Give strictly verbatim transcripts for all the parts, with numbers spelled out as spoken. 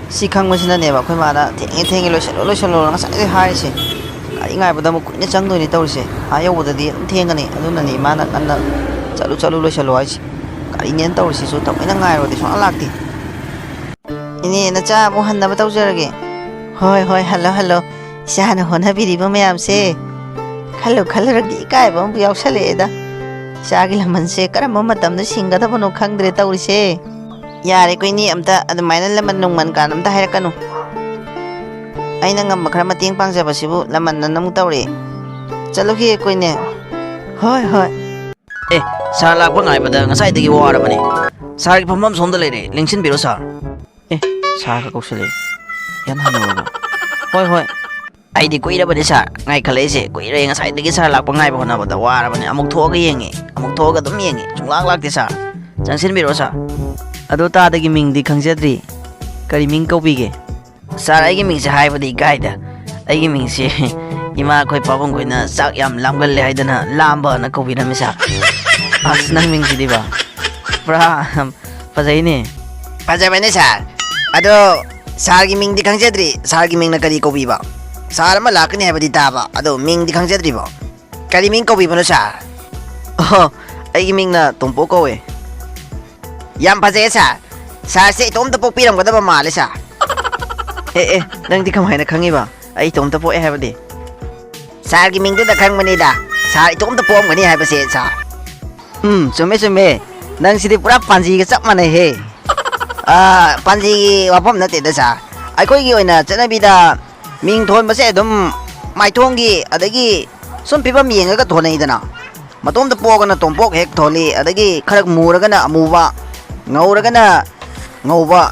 ꯁꯤ ꯈꯪꯕꯁꯤꯅꯅꯦꯕ ꯑꯩꯈꯣꯏ ꯃꯥꯅ "ꯊꯦꯡꯉꯦ, ꯊꯦꯡꯉꯦ, ꯂꯣꯏꯁꯜꯂꯣ, ꯂꯣꯏꯁꯜꯂꯣꯅ" ꯉꯁꯥꯏꯗꯩ ꯍꯥꯏꯔꯤꯁꯦ꯫ ꯒꯥꯔꯤ ꯉꯥꯏꯕꯗ ꯑꯃꯨꯛ ꯀꯨꯏꯅ ꯆꯪꯗꯣꯏꯅꯤ ꯇꯧꯔꯤꯁꯦ꯫ ꯑꯥ ꯌꯧꯕꯗꯗꯤ ꯑꯗꯨꯝ ꯊꯦꯡꯒꯅꯤ꯫ ꯑꯗꯨꯅꯅꯦ ꯏꯃꯥꯅ ꯀꯟꯅ "ꯆꯠꯂꯨ, ꯆꯠꯂꯨ, ꯂꯣꯏꯁꯜꯂꯣ" ꯍꯥꯏꯁꯦ꯫ ꯒꯥꯔꯤꯅꯦꯅ ꯇꯧꯔꯤꯁꯤꯁꯨ ꯊꯑꯣꯏꯅ ꯉꯥꯏꯔꯨꯔꯗꯤ ꯁꯨꯡꯂꯥꯛ ꯂꯥꯛꯇꯦ꯫ ꯏꯅꯦ, ꯅꯆꯥ ꯑꯃꯨꯛ ꯍꯟꯅꯕ ꯇꯧꯖꯔꯒꯦ꯫ ꯍꯣꯏ, ꯍꯣꯏ, ꯍꯜꯂꯣ, ꯍꯜꯂꯣ꯫ ꯏꯆꯥꯅ ꯍꯣꯠꯅꯕꯤꯔꯤꯕ ꯃꯌꯥꯝꯁꯦ ꯈꯜꯂꯨ ꯈꯜꯂꯨꯔꯒꯗꯤ ꯏꯀꯥꯏꯕ ꯑꯃꯕꯨ ꯌꯥꯎꯁꯜꯂꯛꯑꯦꯗ꯫ ꯏꯆꯥꯒꯤ ꯂꯃꯟꯁꯦ ꯀꯔꯝꯕ ꯃꯇꯝꯗ ꯁꯤꯡꯒꯗꯕꯅꯣ ꯈꯪꯗ꯭ꯔꯦ ꯇꯧꯔꯤꯁꯦ꯫ ꯌꯥꯔꯦ ꯀꯣꯏꯅꯤ, ꯑꯝꯇ ꯑꯗꯨꯃꯥꯏꯅ ꯂꯃꯟ ꯅꯨꯡꯃꯟ ꯀꯥꯟ ꯑꯝꯇ ꯍꯥꯏꯔꯛꯀꯅꯨ꯫ ꯑꯩꯅ ꯉꯝꯕ ꯈꯔ ꯃꯇꯦꯡ ꯄꯥꯡꯖꯕꯁꯤꯕꯨ ꯂꯃꯟꯅ ꯑꯃꯨꯛ ꯇꯧꯔꯛꯑꯦ꯫ ꯆꯠꯂꯨꯈꯤꯒꯦ ꯀꯣꯏꯅꯦ꯫ ꯍꯣꯏ, ꯍꯣꯏ꯫ ꯑꯦ, ꯁꯥꯔ ꯂꯥꯛꯄ ꯉꯥꯏꯕꯗ ꯉꯁꯥꯏꯗꯒꯤ ꯋꯥꯔꯕꯅꯤ꯫ ꯁꯥꯔꯒꯤ ꯐꯝꯐꯝ ꯁꯣꯝꯗ ꯂꯩꯔꯦ, ꯂꯦꯡꯁꯤꯟꯕꯤꯔꯣ ꯁꯥꯔ꯫ ꯑꯦ, ꯁꯥꯔꯒ ꯀꯧꯁꯜꯂꯛꯑꯦ꯫ ꯌꯥꯝ ꯍꯟꯅꯨꯔꯕꯣ? ꯍꯣꯏ, ꯍꯣꯏ꯫ ꯑꯩꯗꯤ ꯀꯨꯏꯔꯕꯅꯤ ꯁꯥꯔ ꯉꯥꯏꯈꯠꯂꯛꯏꯁꯦ, ꯀꯨꯏꯔꯦ꯫ ꯉꯁꯥꯏꯗꯒꯤ ꯁꯥꯔ ꯂꯥꯛꯄ ꯉꯥꯏꯕ ꯍꯣꯠꯅꯕꯗ ꯋꯥꯔꯕꯅꯤ꯫ ꯑꯃꯨꯛ ꯊꯣꯛꯑꯒ ꯌꯦꯡꯉꯤ, ꯑꯃꯨꯛ ꯊꯣꯛꯑꯒ ꯑꯗꯨꯝ ꯌꯦꯡꯉꯤ, ꯁꯨꯡꯂꯥꯛ ꯂꯥꯛꯇꯦ ꯁꯥꯔ꯫ ꯆꯪꯁꯤꯟꯕꯤꯔꯛꯑꯣ ꯁꯥꯔ꯫ ꯑꯗꯣ ꯇꯥꯗꯒꯤ ꯃꯤꯡꯗꯤ ꯈꯪꯖꯗ꯭ꯔꯤ, ꯀꯔꯤ ꯃꯤꯡ ꯀꯧꯕꯤꯒꯦ? ꯁꯥꯔ, ꯑꯩꯒꯤ ꯃꯤꯡꯁꯦ ꯍꯥꯏꯕꯗꯤ ꯏꯀꯥꯏꯗ꯫ ꯑꯩꯒꯤ ꯃꯤꯡꯁꯦ ꯏꯃꯥ ꯑꯩꯈꯣꯏ ꯄꯥꯕꯨꯡꯈꯣꯏꯅ ꯆꯥꯛ ꯌꯥꯝ ꯂꯥꯝꯒꯜꯂꯦ ꯍꯥꯏꯗꯅ ꯂꯥꯝꯕꯅ ꯀꯧꯕꯤꯔꯝꯃꯤ ꯁꯥꯔ꯫ ꯑꯁ, ꯅꯪ ꯃꯤꯡꯁꯤꯗꯤꯕ ꯄꯨꯔꯥ ꯐꯖꯩꯅꯦ꯫ ꯐꯖꯕꯅꯦ ꯁꯥꯔ꯫ ꯑꯗꯣ ꯁꯥꯔꯒꯤ ꯃꯤꯡꯗꯤ ꯈꯪꯖꯗ꯭ꯔꯤ, ꯁꯥꯔꯒꯤ ꯃꯤꯡꯅ ꯀꯔꯤ ꯀꯧꯕꯤꯕ? ꯁꯥꯔ ꯑꯃ ꯂꯥꯛꯀꯅꯤ ꯍꯥꯏꯕꯗꯤ ꯇꯥꯕ, ꯑꯗꯣ ꯃꯤꯡꯗꯤ ꯈꯪꯖꯗ꯭ꯔꯤꯕꯣ? ꯀꯔꯤ ꯃꯤꯡ ꯀꯧꯕꯤꯕꯅꯣ ꯁꯥꯔ? ꯑꯣ, ꯑꯩꯒꯤ ꯃꯤꯡꯅ ꯇꯣꯝꯄꯣꯛ ꯀꯧꯋꯦ꯫ ꯌꯥꯝ ꯐꯖꯩꯌꯦ ꯁꯥꯔ꯫ ꯁꯥꯔꯁꯦ ꯏꯇꯣꯝꯇ ꯄꯣꯛꯄꯤꯔꯝꯒꯗꯕ ꯃꯥꯜꯂꯦ ꯁꯥꯔ꯫ ꯑꯦ, ꯑꯦ, ꯅꯪꯗꯤ ꯀꯃꯥꯏꯅ ꯈꯪꯉꯤꯕ ꯑꯩ ꯏꯇꯣꯝꯇ ꯄꯣꯛꯑꯦ ꯍꯥꯏꯕꯗꯤ? ꯁꯥꯔꯒꯤ ꯃꯤꯡꯗꯨꯗ ꯈꯪꯕꯅꯤꯗ꯫ ꯁꯥꯔ ꯏꯇꯣꯝꯇ ꯄꯣꯛꯑꯝꯒꯅꯤ ꯍꯥꯏꯕꯁꯦ ꯁꯥꯔ꯫ ꯎꯝ, ꯆꯨꯝꯃꯦ, ꯆꯨꯝꯃꯦ꯫ ꯅꯪꯁꯤꯗꯤ ꯄꯨꯔꯥ ꯄꯥꯟꯖꯤꯒ ꯆꯞ ꯃꯥꯟꯅꯩꯍꯦ꯫ ꯑꯥ, ꯄꯥꯟꯖꯤꯒꯤ ꯋꯥꯐꯝ ꯅꯠꯇꯦꯗ ꯁꯥꯔ꯫ ꯑꯩꯈꯣꯏꯒꯤ ꯑꯣꯏꯅ ꯆꯠꯅꯕꯤꯗ ꯃꯤꯡ ꯊꯣꯟꯕꯁꯦ ꯑꯗꯨꯝ ꯃꯥꯏꯊꯣꯡꯒꯤ, ꯑꯗꯒꯤ ꯁꯨꯝ ꯐꯤꯕꯝ ꯌꯦꯡꯉꯒ ꯊꯣꯟꯅꯩꯗꯅ꯫ ꯃꯇꯣꯝꯇ ꯄꯣꯛꯑꯒꯅ ꯇꯣꯝꯄꯣꯛ ꯍꯦꯛ ꯊꯣꯜꯂꯤ, ꯑꯗꯒꯤ ꯈꯔ ꯃꯨꯔꯒꯅ ꯑꯃꯨꯕ, ꯉꯧꯔꯒꯅ ꯉꯧꯕ,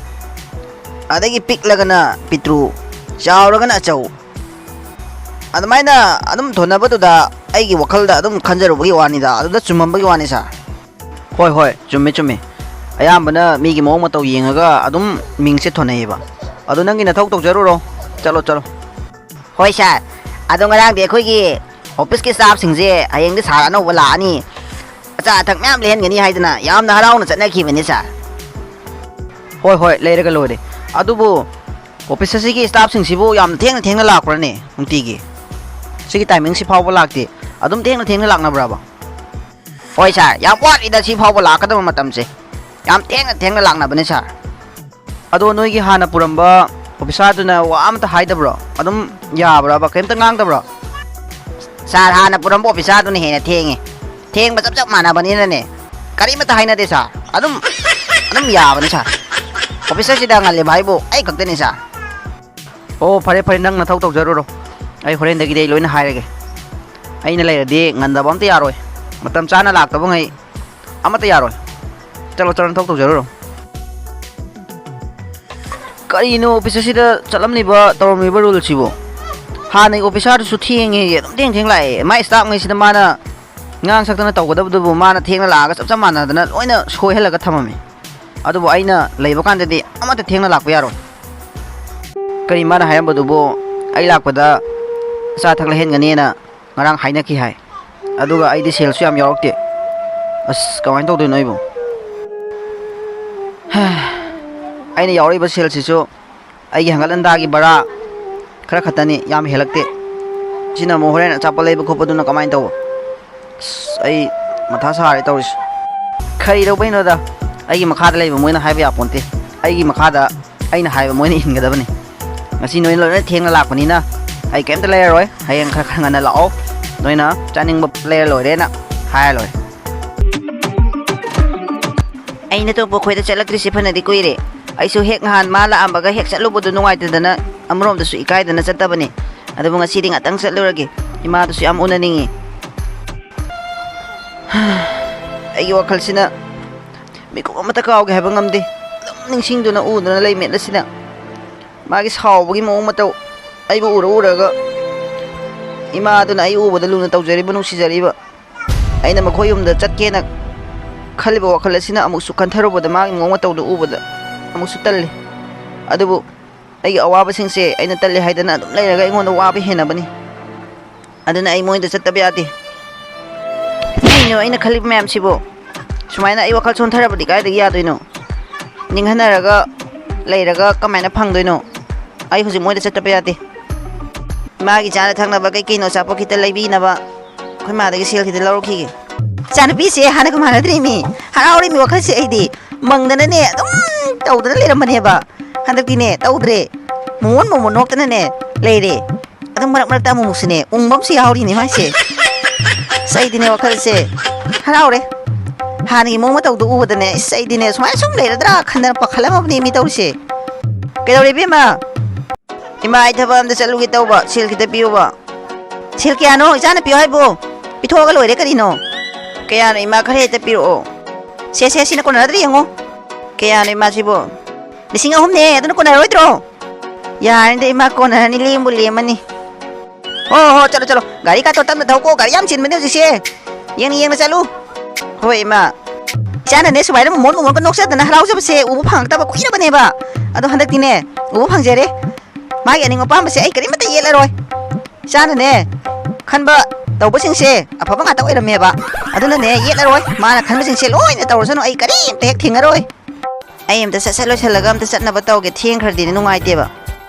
ꯑꯗꯒꯤ ꯄꯤꯛꯂꯒꯅ ꯄꯤꯇ꯭ꯔꯨ, ꯆꯥꯎꯔꯒꯅ ꯑꯆꯧ꯫ ꯑꯗꯨꯃꯥꯏꯅ ꯑꯗꯨꯝ ꯊꯣꯟꯅꯕꯗꯨꯗ ꯑꯩꯒꯤ ꯋꯥꯈꯜꯗ ꯑꯗꯨꯝ ꯈꯟꯖꯔꯨꯕꯒꯤ ꯋꯥꯅꯤꯗ, ꯑꯗꯨꯗ ꯆꯨꯝꯃꯝꯕꯒꯤ ꯋꯥꯅꯤ ꯁꯥꯔ꯫ ꯍꯣꯏ, ꯍꯣꯏ, ꯆꯨꯝꯃꯦ, ꯆꯨꯝꯃꯦ꯫ ꯑꯌꯥꯝꯕꯅ ꯃꯤꯒꯤ ꯃꯑꯣꯡ ꯃꯇꯧ ꯌꯦꯡꯉꯒ ꯑꯗꯨꯝ ꯃꯤꯡꯁꯦ ꯊꯣꯟꯅꯩꯌꯦꯕ꯫ ꯑꯗꯣ ꯅꯪꯒꯤ ꯅꯊꯧ ꯇꯧꯖꯔꯨꯔꯣ꯫ ꯆꯠꯂꯣ, ꯆꯠꯂꯣ꯫ ꯍꯣꯏ ꯁꯥꯔ꯫ ꯑꯗꯣ ꯉꯔꯥꯡꯗꯤ ꯑꯩꯈꯣꯏꯒꯤ ꯑꯣꯐꯤꯁꯀꯤ ꯁ꯭ꯇꯥꯐꯁꯤꯡꯁꯦ ꯍꯌꯦꯡꯗꯤ ꯁꯥꯔ ꯑꯅꯧꯕ ꯂꯥꯛꯑꯅꯤ, ꯑꯆꯥ ꯑꯊꯛ ꯃꯌꯥꯝ ꯂꯩꯍꯟꯒꯅꯤ ꯍꯥꯏꯗꯅ ꯌꯥꯝꯅ ꯍꯔꯥꯎꯅ ꯆꯠꯅꯈꯤꯕꯅꯤ ꯁꯥꯔ꯫ ꯍꯣꯏ, ꯍꯣꯏ, ꯂꯩꯔꯒ ꯂꯣꯏꯔꯦ꯫ ꯑꯗꯨꯕꯨ ꯑꯣꯐꯤꯁ ꯑꯁꯤꯒꯤ ꯁ꯭ꯇꯥꯐꯁꯤꯡꯁꯤꯕꯨ ꯌꯥꯝ ꯊꯦꯡꯅ ꯊꯦꯡꯅ ꯂꯥꯛꯄ꯭ꯔꯅꯦ? ꯅꯨꯡꯇꯤꯒꯤ ꯁꯤꯒꯤ ꯇꯥꯏꯃꯤꯡꯁꯤ ꯐꯥꯎꯕ ꯂꯥꯛꯇꯦ? ꯑꯗꯨꯝ ꯊꯦꯡꯅ ꯊꯦꯡꯅ ꯂꯥꯛꯅꯕ꯭ꯔꯕ? ꯍꯣꯏ ꯁꯥꯔ, ꯌꯥꯝ ꯋꯥꯠꯂꯤꯗ ꯁꯤ ꯐꯥꯎꯕ ꯂꯥꯛꯀꯗꯕ ꯃꯇꯝꯁꯦ꯫ ꯌꯥꯝ ꯊꯦꯡꯅ ꯊꯦꯡꯅ ꯂꯥꯛꯅꯕꯅꯦ ꯁꯥꯔ꯫ ꯑꯗꯣ ꯅꯣꯏꯒꯤ ꯍꯥꯟꯅ ꯄꯨꯔꯝꯕ ꯑꯣꯐꯤꯁꯥꯔꯗꯨꯅ ꯋꯥ ꯑꯃꯇ ꯍꯥꯏꯗꯕ꯭ꯔꯣ? ꯑꯗꯨꯝ ꯌꯥꯕ꯭ꯔꯕ? ꯀꯩꯝꯇ ꯉꯥꯡꯗꯕ꯭ꯔꯣ? ꯁꯥꯔ, ꯍꯥꯟꯅ ꯄꯨꯔꯝꯕ ꯑꯣꯐꯤꯁꯥꯔꯗꯨꯅ ꯍꯦꯟꯅ ꯊꯦꯡꯉꯦ꯫ ꯊꯦꯡꯕ ꯆꯞ ꯆꯞ ꯃꯥꯟꯅꯕꯅꯤꯅꯅꯦ, ꯀꯔꯤꯃꯠꯇ ꯍꯥꯏꯅꯗꯦ ꯁꯥꯔ꯫ ꯑꯗꯨꯝ, ꯑꯗꯨꯝ ꯌꯥꯕꯅꯤ ꯁꯥꯔ꯫ ꯑꯣꯐꯤꯁ ꯑꯁꯤꯗ ꯉꯜꯂꯤꯕ ꯍꯥꯏꯕꯨ ꯑꯩ ꯈꯛꯇꯅꯤ ꯁꯥꯔ꯫ ꯑꯣ, ꯐꯔꯦ ꯐꯔꯦ, ꯅꯪ ꯅꯊꯧ ꯇꯧꯖꯔꯨꯔꯣ꯫ ꯑꯩ ꯍꯣꯔꯦꯟꯗꯒꯤꯗꯤ ꯑꯩ ꯂꯣꯏꯅ ꯍꯥꯏꯔꯒꯦ꯫ ꯑꯩꯅ ꯂꯩꯔꯗꯤ ꯉꯟꯗꯕ ꯑꯝꯇ ꯌꯥꯔꯣꯏ꯫ ꯃꯇꯝ ꯆꯥꯅ ꯂꯥꯛꯇꯕꯉꯩ ꯑꯃꯠꯇ ꯌꯥꯔꯣꯏ꯫ ꯆꯠꯂꯣ, ꯆꯠꯂꯣ, ꯅꯊꯧ ꯇꯧꯖꯔꯨꯔꯣ꯫ ꯀꯔꯤꯅꯣ ꯑꯣꯐꯤꯁ ꯑꯁꯤꯗ ꯆꯠꯂꯝꯂꯤꯕ, ꯇꯧꯔꯝꯂꯤꯕ ꯔꯨꯜꯁꯤꯕꯣ? ꯍꯥꯟꯅꯒꯤ ꯑꯣꯐꯤꯁꯥꯔꯗꯨꯁꯨ ꯊꯦꯡꯉꯦ, ꯑꯗꯨꯝ ꯊꯦꯡ ꯊꯦꯡ ꯂꯥꯛꯑꯦ꯫ ꯃꯥꯏ ꯁ꯭ꯇꯥꯐꯉꯩꯁꯤꯗ ꯃꯥꯅ ꯉꯥꯡ ꯁꯛꯇꯅ ꯇꯧꯒꯗꯕꯗꯨꯕꯨ ꯃꯥꯅ ꯊꯦꯡꯅ ꯂꯥꯛꯑꯒ ꯆꯞ ꯆꯞ ꯃꯥꯟꯅꯗꯅ ꯂꯣꯏꯅ ꯁꯣꯏꯍꯜꯂꯒ ꯊꯝꯃꯝꯃꯤ꯫ ꯑꯗꯨꯕꯨ ꯑꯩꯅ ꯂꯩꯕ ꯀꯥꯟꯗꯗꯤ ꯑꯃꯠꯇ ꯊꯦꯡꯅ ꯂꯥꯛꯄ ꯌꯥꯔꯣꯏ꯫ ꯀꯔꯤ ꯃꯥꯅ ꯍꯥꯏꯔꯝꯕꯗꯨꯕꯨ? ꯑꯩ ꯂꯥꯛꯄꯗ ꯑꯆꯥ ꯑꯊꯛ ꯂꯩꯍꯟꯒꯅꯤꯅ ꯉꯔꯥꯡ ꯍꯥꯏꯅꯈꯤ ꯍꯥꯏ꯫ ꯑꯗꯨꯒ ꯑꯩꯗꯤ ꯁꯦꯜꯁꯨ ꯌꯥꯝ ꯌꯥꯎꯔꯛꯇꯦ꯫ ꯑꯁ, ꯀꯃꯥꯏꯅ ꯇꯧꯗꯣꯏꯅꯣ ꯑꯩꯕꯨ? ꯑꯩꯅ ꯌꯥꯎꯔꯛꯏꯕ ꯁꯦꯜꯁꯤꯁꯨ ꯑꯩꯒꯤ ꯍꯪꯒꯠ ꯍꯟꯗꯥꯒꯤ ꯕꯔꯥ ꯈꯔ ꯈꯛꯇꯅꯤ, ꯌꯥꯝ ꯍꯦꯜꯂꯛꯇꯦ꯫ ꯁꯤꯅ ꯑꯃꯨꯛ ꯍꯣꯔꯦꯟ ꯑꯆꯥꯄꯣꯠ ꯂꯩꯕ ꯈꯣꯠꯄꯗꯨꯅ ꯀꯃꯥꯏꯅ ꯇꯧꯕ? ꯑꯁ, ꯑꯩ ꯃꯊꯥ ꯁꯥꯔꯦ ꯇꯧꯔꯤꯁꯦ꯫ ꯀꯔꯤ ꯇꯧꯕꯩꯅꯣꯗ? ꯑꯩꯒꯤ ꯃꯈꯥꯗ ꯂꯩꯕ ꯃꯣꯏꯅ ꯍꯥꯏꯕ ꯌꯥꯄꯣꯟꯇꯦ꯫ ꯑꯩꯒꯤ ꯃꯈꯥꯗ ꯑꯩꯅ ꯍꯥꯏꯕ ꯃꯣꯏꯅ ꯏꯟꯒꯗꯕꯅꯤ꯫ ꯉꯁꯤ ꯅꯣꯏ ꯂꯣꯏꯅ ꯊꯦꯡꯅ ꯂꯥꯛꯄꯅꯤꯅ ꯑꯩ ꯀꯩꯝꯇ ꯂꯩꯔꯔꯣꯏ꯫ ꯍꯌꯦꯡ ꯈꯔ ꯈꯔ ꯉꯟꯅ ꯂꯥꯛꯑꯣ꯫ ꯅꯣꯏꯅ ꯆꯥꯅꯤꯡꯕ ꯂꯩꯔ ꯂꯣꯏꯔꯦꯅ ꯍꯥꯏꯔ ꯂꯣꯏꯔꯦ꯫ ꯑꯩꯅ ꯇꯣꯞꯄ ꯈꯣꯏꯗ ꯆꯠꯂꯛꯇ꯭ꯔꯤꯁꯦ ꯐꯅꯗꯤ ꯀꯨꯏꯔꯦ꯫ ꯑꯩꯁꯨ ꯍꯦꯛ ꯅꯍꯥꯟ ꯃꯥ ꯂꯥꯛꯑꯝꯕꯒ ꯍꯦꯛ ꯆꯠꯂꯨꯕꯗꯨ ꯅꯨꯡꯉꯥꯏꯇꯗꯅ, ꯑꯃꯔꯣꯝꯗꯁꯨ ꯏꯀꯥꯏꯗꯅ ꯆꯠꯇꯕꯅꯤ꯫ ꯑꯗꯨꯕꯨ ꯉꯁꯤꯗꯤ ꯉꯥꯛꯇꯪ ꯆꯠꯂꯨꯔꯒꯦ꯫ ꯏꯃꯥꯗꯨꯁꯨ ꯌꯥꯝ ꯎꯅꯅꯤꯡꯉꯤ꯫ ꯑꯩꯒꯤ ꯋꯥꯈꯜꯁꯤꯅ ꯃꯤꯀꯨꯞ ꯑꯃꯠꯇ ꯀꯥꯎꯒꯦ ꯍꯥꯏꯕ ꯉꯝꯗꯦ꯫ ꯑꯗꯨꯝ ꯅꯤꯡꯁꯤꯡꯗꯨꯅ ꯎꯗꯨꯅ ꯂꯩꯃꯦꯠ ꯑꯁꯤꯅ꯫ ꯃꯥꯒꯤ ꯁꯥꯎꯕꯒꯤ ꯃꯑꯣꯡ ꯃꯇꯧ, ꯑꯩꯕꯨ ꯎꯔ ꯎꯔꯒ ꯏꯃꯥꯗꯨꯅ ꯑꯩ ꯎꯕꯗ ꯂꯨꯅ ꯇꯧꯖꯔꯤꯕ, ꯅꯨꯡꯁꯤꯖꯔꯤꯕ꯫ ꯑꯩꯅ ꯃꯈꯣꯏ ꯌꯨꯝꯗ ꯆꯠꯀꯦꯅ ꯈꯜꯂꯤꯕ ꯋꯥꯈꯜ ꯑꯁꯤꯅ ꯑꯃꯨꯛꯁꯨ ꯈꯟꯊꯔꯨꯕꯗ, ꯃꯥꯒꯤ ꯃꯑꯣꯡ ꯃꯇꯧꯗꯨ ꯎꯕꯗ ꯑꯃꯨꯛꯁꯨ ꯇꯜꯂꯤ꯫ ꯑꯗꯨꯕꯨ ꯑꯩꯒꯤ ꯑꯋꯥꯕꯁꯤꯡꯁꯦ ꯑꯩꯅ ꯇꯜꯂꯤ ꯍꯥꯏꯗꯅ ꯑꯗꯨꯝ ꯂꯩꯔꯒ ꯑꯩꯉꯣꯟꯗ ꯋꯥꯕ ꯍꯦꯟꯅꯕꯅꯤ꯫ ꯑꯗꯨꯅ ꯑꯩ ꯃꯣꯏꯗ ꯆꯠꯇꯕ ꯌꯥꯗꯦ꯫ ꯀꯩꯅꯣ ꯑꯩꯅ ꯈꯜꯂꯤꯕ ꯃꯌꯥꯝꯁꯤꯕꯨ? ꯁꯨꯃꯥꯏꯅ ꯑꯩ ꯋꯥꯈꯜ ꯁꯣꯟꯊꯔꯕꯗꯤ ꯀꯥꯏꯗꯒꯤ ꯌꯥꯗꯣꯏꯅꯣ? ꯅꯤꯡꯍꯟꯅꯔꯒ ꯂꯩꯔꯒ ꯀꯃꯥꯏꯅ ꯐꯪꯗꯣꯏꯅꯣ? ꯑꯩ ꯍꯧꯖꯤꯛ ꯃꯣꯏꯗ ꯆꯠꯇꯕ ꯌꯥꯗꯦ꯫ ꯃꯥꯒꯤ ꯆꯥꯅ ꯊꯛꯅꯕ ꯀꯩ ꯀꯩꯅꯣ ꯑꯆꯥꯄꯣꯠ ꯈꯤꯇ ꯂꯩꯕꯤꯅꯕ ꯑꯩꯈꯣꯏ ꯃꯥꯗꯒꯤ ꯁꯦꯜ ꯈꯤꯇ ꯂꯧꯔꯛꯈꯤꯒꯦ꯫ ꯏꯆꯥꯅꯨꯄꯤꯁꯦ ꯍꯥꯟꯅꯒ ꯃꯥꯟꯅꯗ꯭ꯔꯤꯃꯤ, ꯍꯔꯥꯎꯔꯤꯃꯤ ꯋꯥꯈꯜꯁꯦ꯫ ꯑꯩꯗꯤ ꯃꯪꯗꯅꯅꯦ ꯑꯗꯨꯝ ꯇꯧꯗꯅ ꯂꯩꯔꯝꯕꯅꯦꯕ, ꯍꯟꯗꯛꯇꯤꯅꯦ ꯇꯧꯗ꯭ꯔꯦ, ꯃꯣꯃꯣꯟ ꯃꯣꯃꯣꯟ ꯅꯣꯛꯇꯅꯅꯦ ꯂꯩꯔꯦ꯫ ꯑꯗꯨꯝ ꯃꯔꯛ ꯃꯔꯛꯇ ꯑꯃꯨꯛꯃꯨꯛꯁꯨꯅꯦ ꯎꯪꯕ ꯑꯃꯁꯨ ꯌꯥꯎꯔꯤꯅꯦ ꯃꯥꯏꯁꯦ꯫ ꯑꯁ, ꯑꯩꯗꯤꯅꯦ ꯋꯥꯈꯜꯁꯦ ꯍꯔꯥꯎꯔꯦ꯫ ꯍꯥꯟꯅꯒꯤ ꯃꯑꯣꯡ ꯃꯇꯧꯗꯣ ꯎꯕꯗꯅꯦ, ꯑꯁ, ꯑꯩꯗꯤꯅꯦ ꯁꯨꯃꯥꯏꯅ ꯁꯨꯝ ꯂꯩꯔꯗ꯭ꯔꯥ ꯈꯟꯗꯅ ꯄꯥꯈꯠꯂꯝꯃꯕꯅꯦ ꯃꯤ ꯇꯧꯔꯤꯁꯦ꯫ ꯀꯩꯗꯧꯔꯦ ꯏꯕꯦꯝꯃ? ꯏꯃꯥ, ꯑꯩ ꯊꯕꯛ ꯑꯝꯗ ꯆꯠꯂꯨꯒꯦ ꯇꯧꯕ, ꯁꯦꯜ ꯈꯤꯇ ꯄꯤꯌꯨꯕ꯫ ꯁꯦꯜ ꯀꯌꯥꯅꯣ ꯏꯆꯥꯅ ꯄꯤꯌꯨ ꯍꯥꯏꯕꯣ? ꯄꯤꯊꯣꯛꯑꯒ ꯂꯣꯏꯔꯦ ꯀꯔꯤꯅꯣ꯫ ꯀꯌꯥꯅꯣ ꯏꯃꯥ? ꯈꯔ ꯍꯦꯛꯇ ꯄꯤꯔꯛꯑꯣ꯫ ꯁꯦ, ꯁꯦ, ꯁꯤꯅ ꯀꯣꯟꯅꯗ꯭ꯔ ꯌꯦꯡꯉꯣ꯫ ꯀꯌꯥꯅꯣ ꯏꯃꯥ ꯁꯤꯕꯣ? ꯂꯤꯁꯤꯡ ꯑꯍꯨꯝꯅꯦ, ꯑꯗꯨꯅ ꯀꯣꯟꯅꯔꯣꯏꯗ꯭ꯔꯣ? ꯌꯥꯔꯅꯤꯗ ꯏꯃꯥ, ꯀꯣꯟꯅꯔꯅꯤ, ꯂꯦꯝꯕꯨ ꯂꯦꯝꯃꯅꯤ꯫ ꯍꯣ, ꯍꯣ, ꯆꯠꯂꯣ, ꯆꯠꯂꯣ, ꯒꯥꯔꯤ ꯀꯥꯇꯣ ꯇꯞꯅ ꯊꯧꯀꯣ, ꯒꯥꯔꯤ ꯌꯥꯝ ꯆꯤꯟꯕꯅꯦ ꯍꯧꯖꯤꯛꯁꯦ꯫ ꯌꯦꯡꯅ ꯌꯦꯡꯅ ꯆꯠꯂꯨ꯫ ꯍꯣꯏ ꯏꯃꯥ꯫ ꯏꯆꯥꯅꯅꯦ ꯁꯨꯃꯥꯏꯅ ꯃꯣꯃꯣꯟ ꯃꯣꯃꯣꯟꯒ ꯅꯣꯛꯆꯗꯅ ꯍꯔꯥꯎꯖꯕꯁꯦ ꯎꯕ ꯐꯪꯉꯛꯇꯕ ꯀꯨꯏꯔꯕꯅꯦꯕ꯫ ꯑꯗꯣ ꯍꯟꯗꯛꯇꯤꯅꯦ ꯎꯕ ꯐꯪꯖꯔꯦ꯫ ꯃꯥꯒꯤ ꯑꯅꯤꯡꯕ ꯑꯄꯥꯝꯕꯁꯦ ꯑꯩ ꯀꯔꯤꯃꯠꯇ ꯌꯦꯠꯂꯔꯣꯏ꯫ ꯏꯆꯥꯅꯅꯦ ꯈꯟꯕ ꯇꯧꯕꯁꯤꯡꯁꯦ ꯑꯐꯕ ꯉꯥꯛꯇ ꯑꯣꯏꯔꯝꯃꯦꯕ꯫ ꯑꯗꯨꯅꯅꯦ ꯌꯦꯠꯂꯔꯣꯏ꯫ ꯃꯥꯅ ꯈꯟꯕꯁꯤꯡꯁꯦ ꯂꯣꯏꯅ ꯇꯧꯔꯁꯅꯨ, ꯑꯩ ꯀꯔꯤꯝꯇ ꯍꯦꯛ ꯊꯤꯡꯉꯔꯣꯏ꯫ ꯑꯩ ꯑꯝꯇ ꯁꯠ ꯁꯠ ꯂꯣꯏꯁꯤꯜꯂꯒ ꯑꯝꯇ ꯆꯠꯅꯕ ꯇꯧꯒꯦ, ꯊꯦꯡꯈ꯭ꯔꯗꯤꯅꯦ ꯅꯨꯡꯉꯥꯏꯇꯦꯕ꯫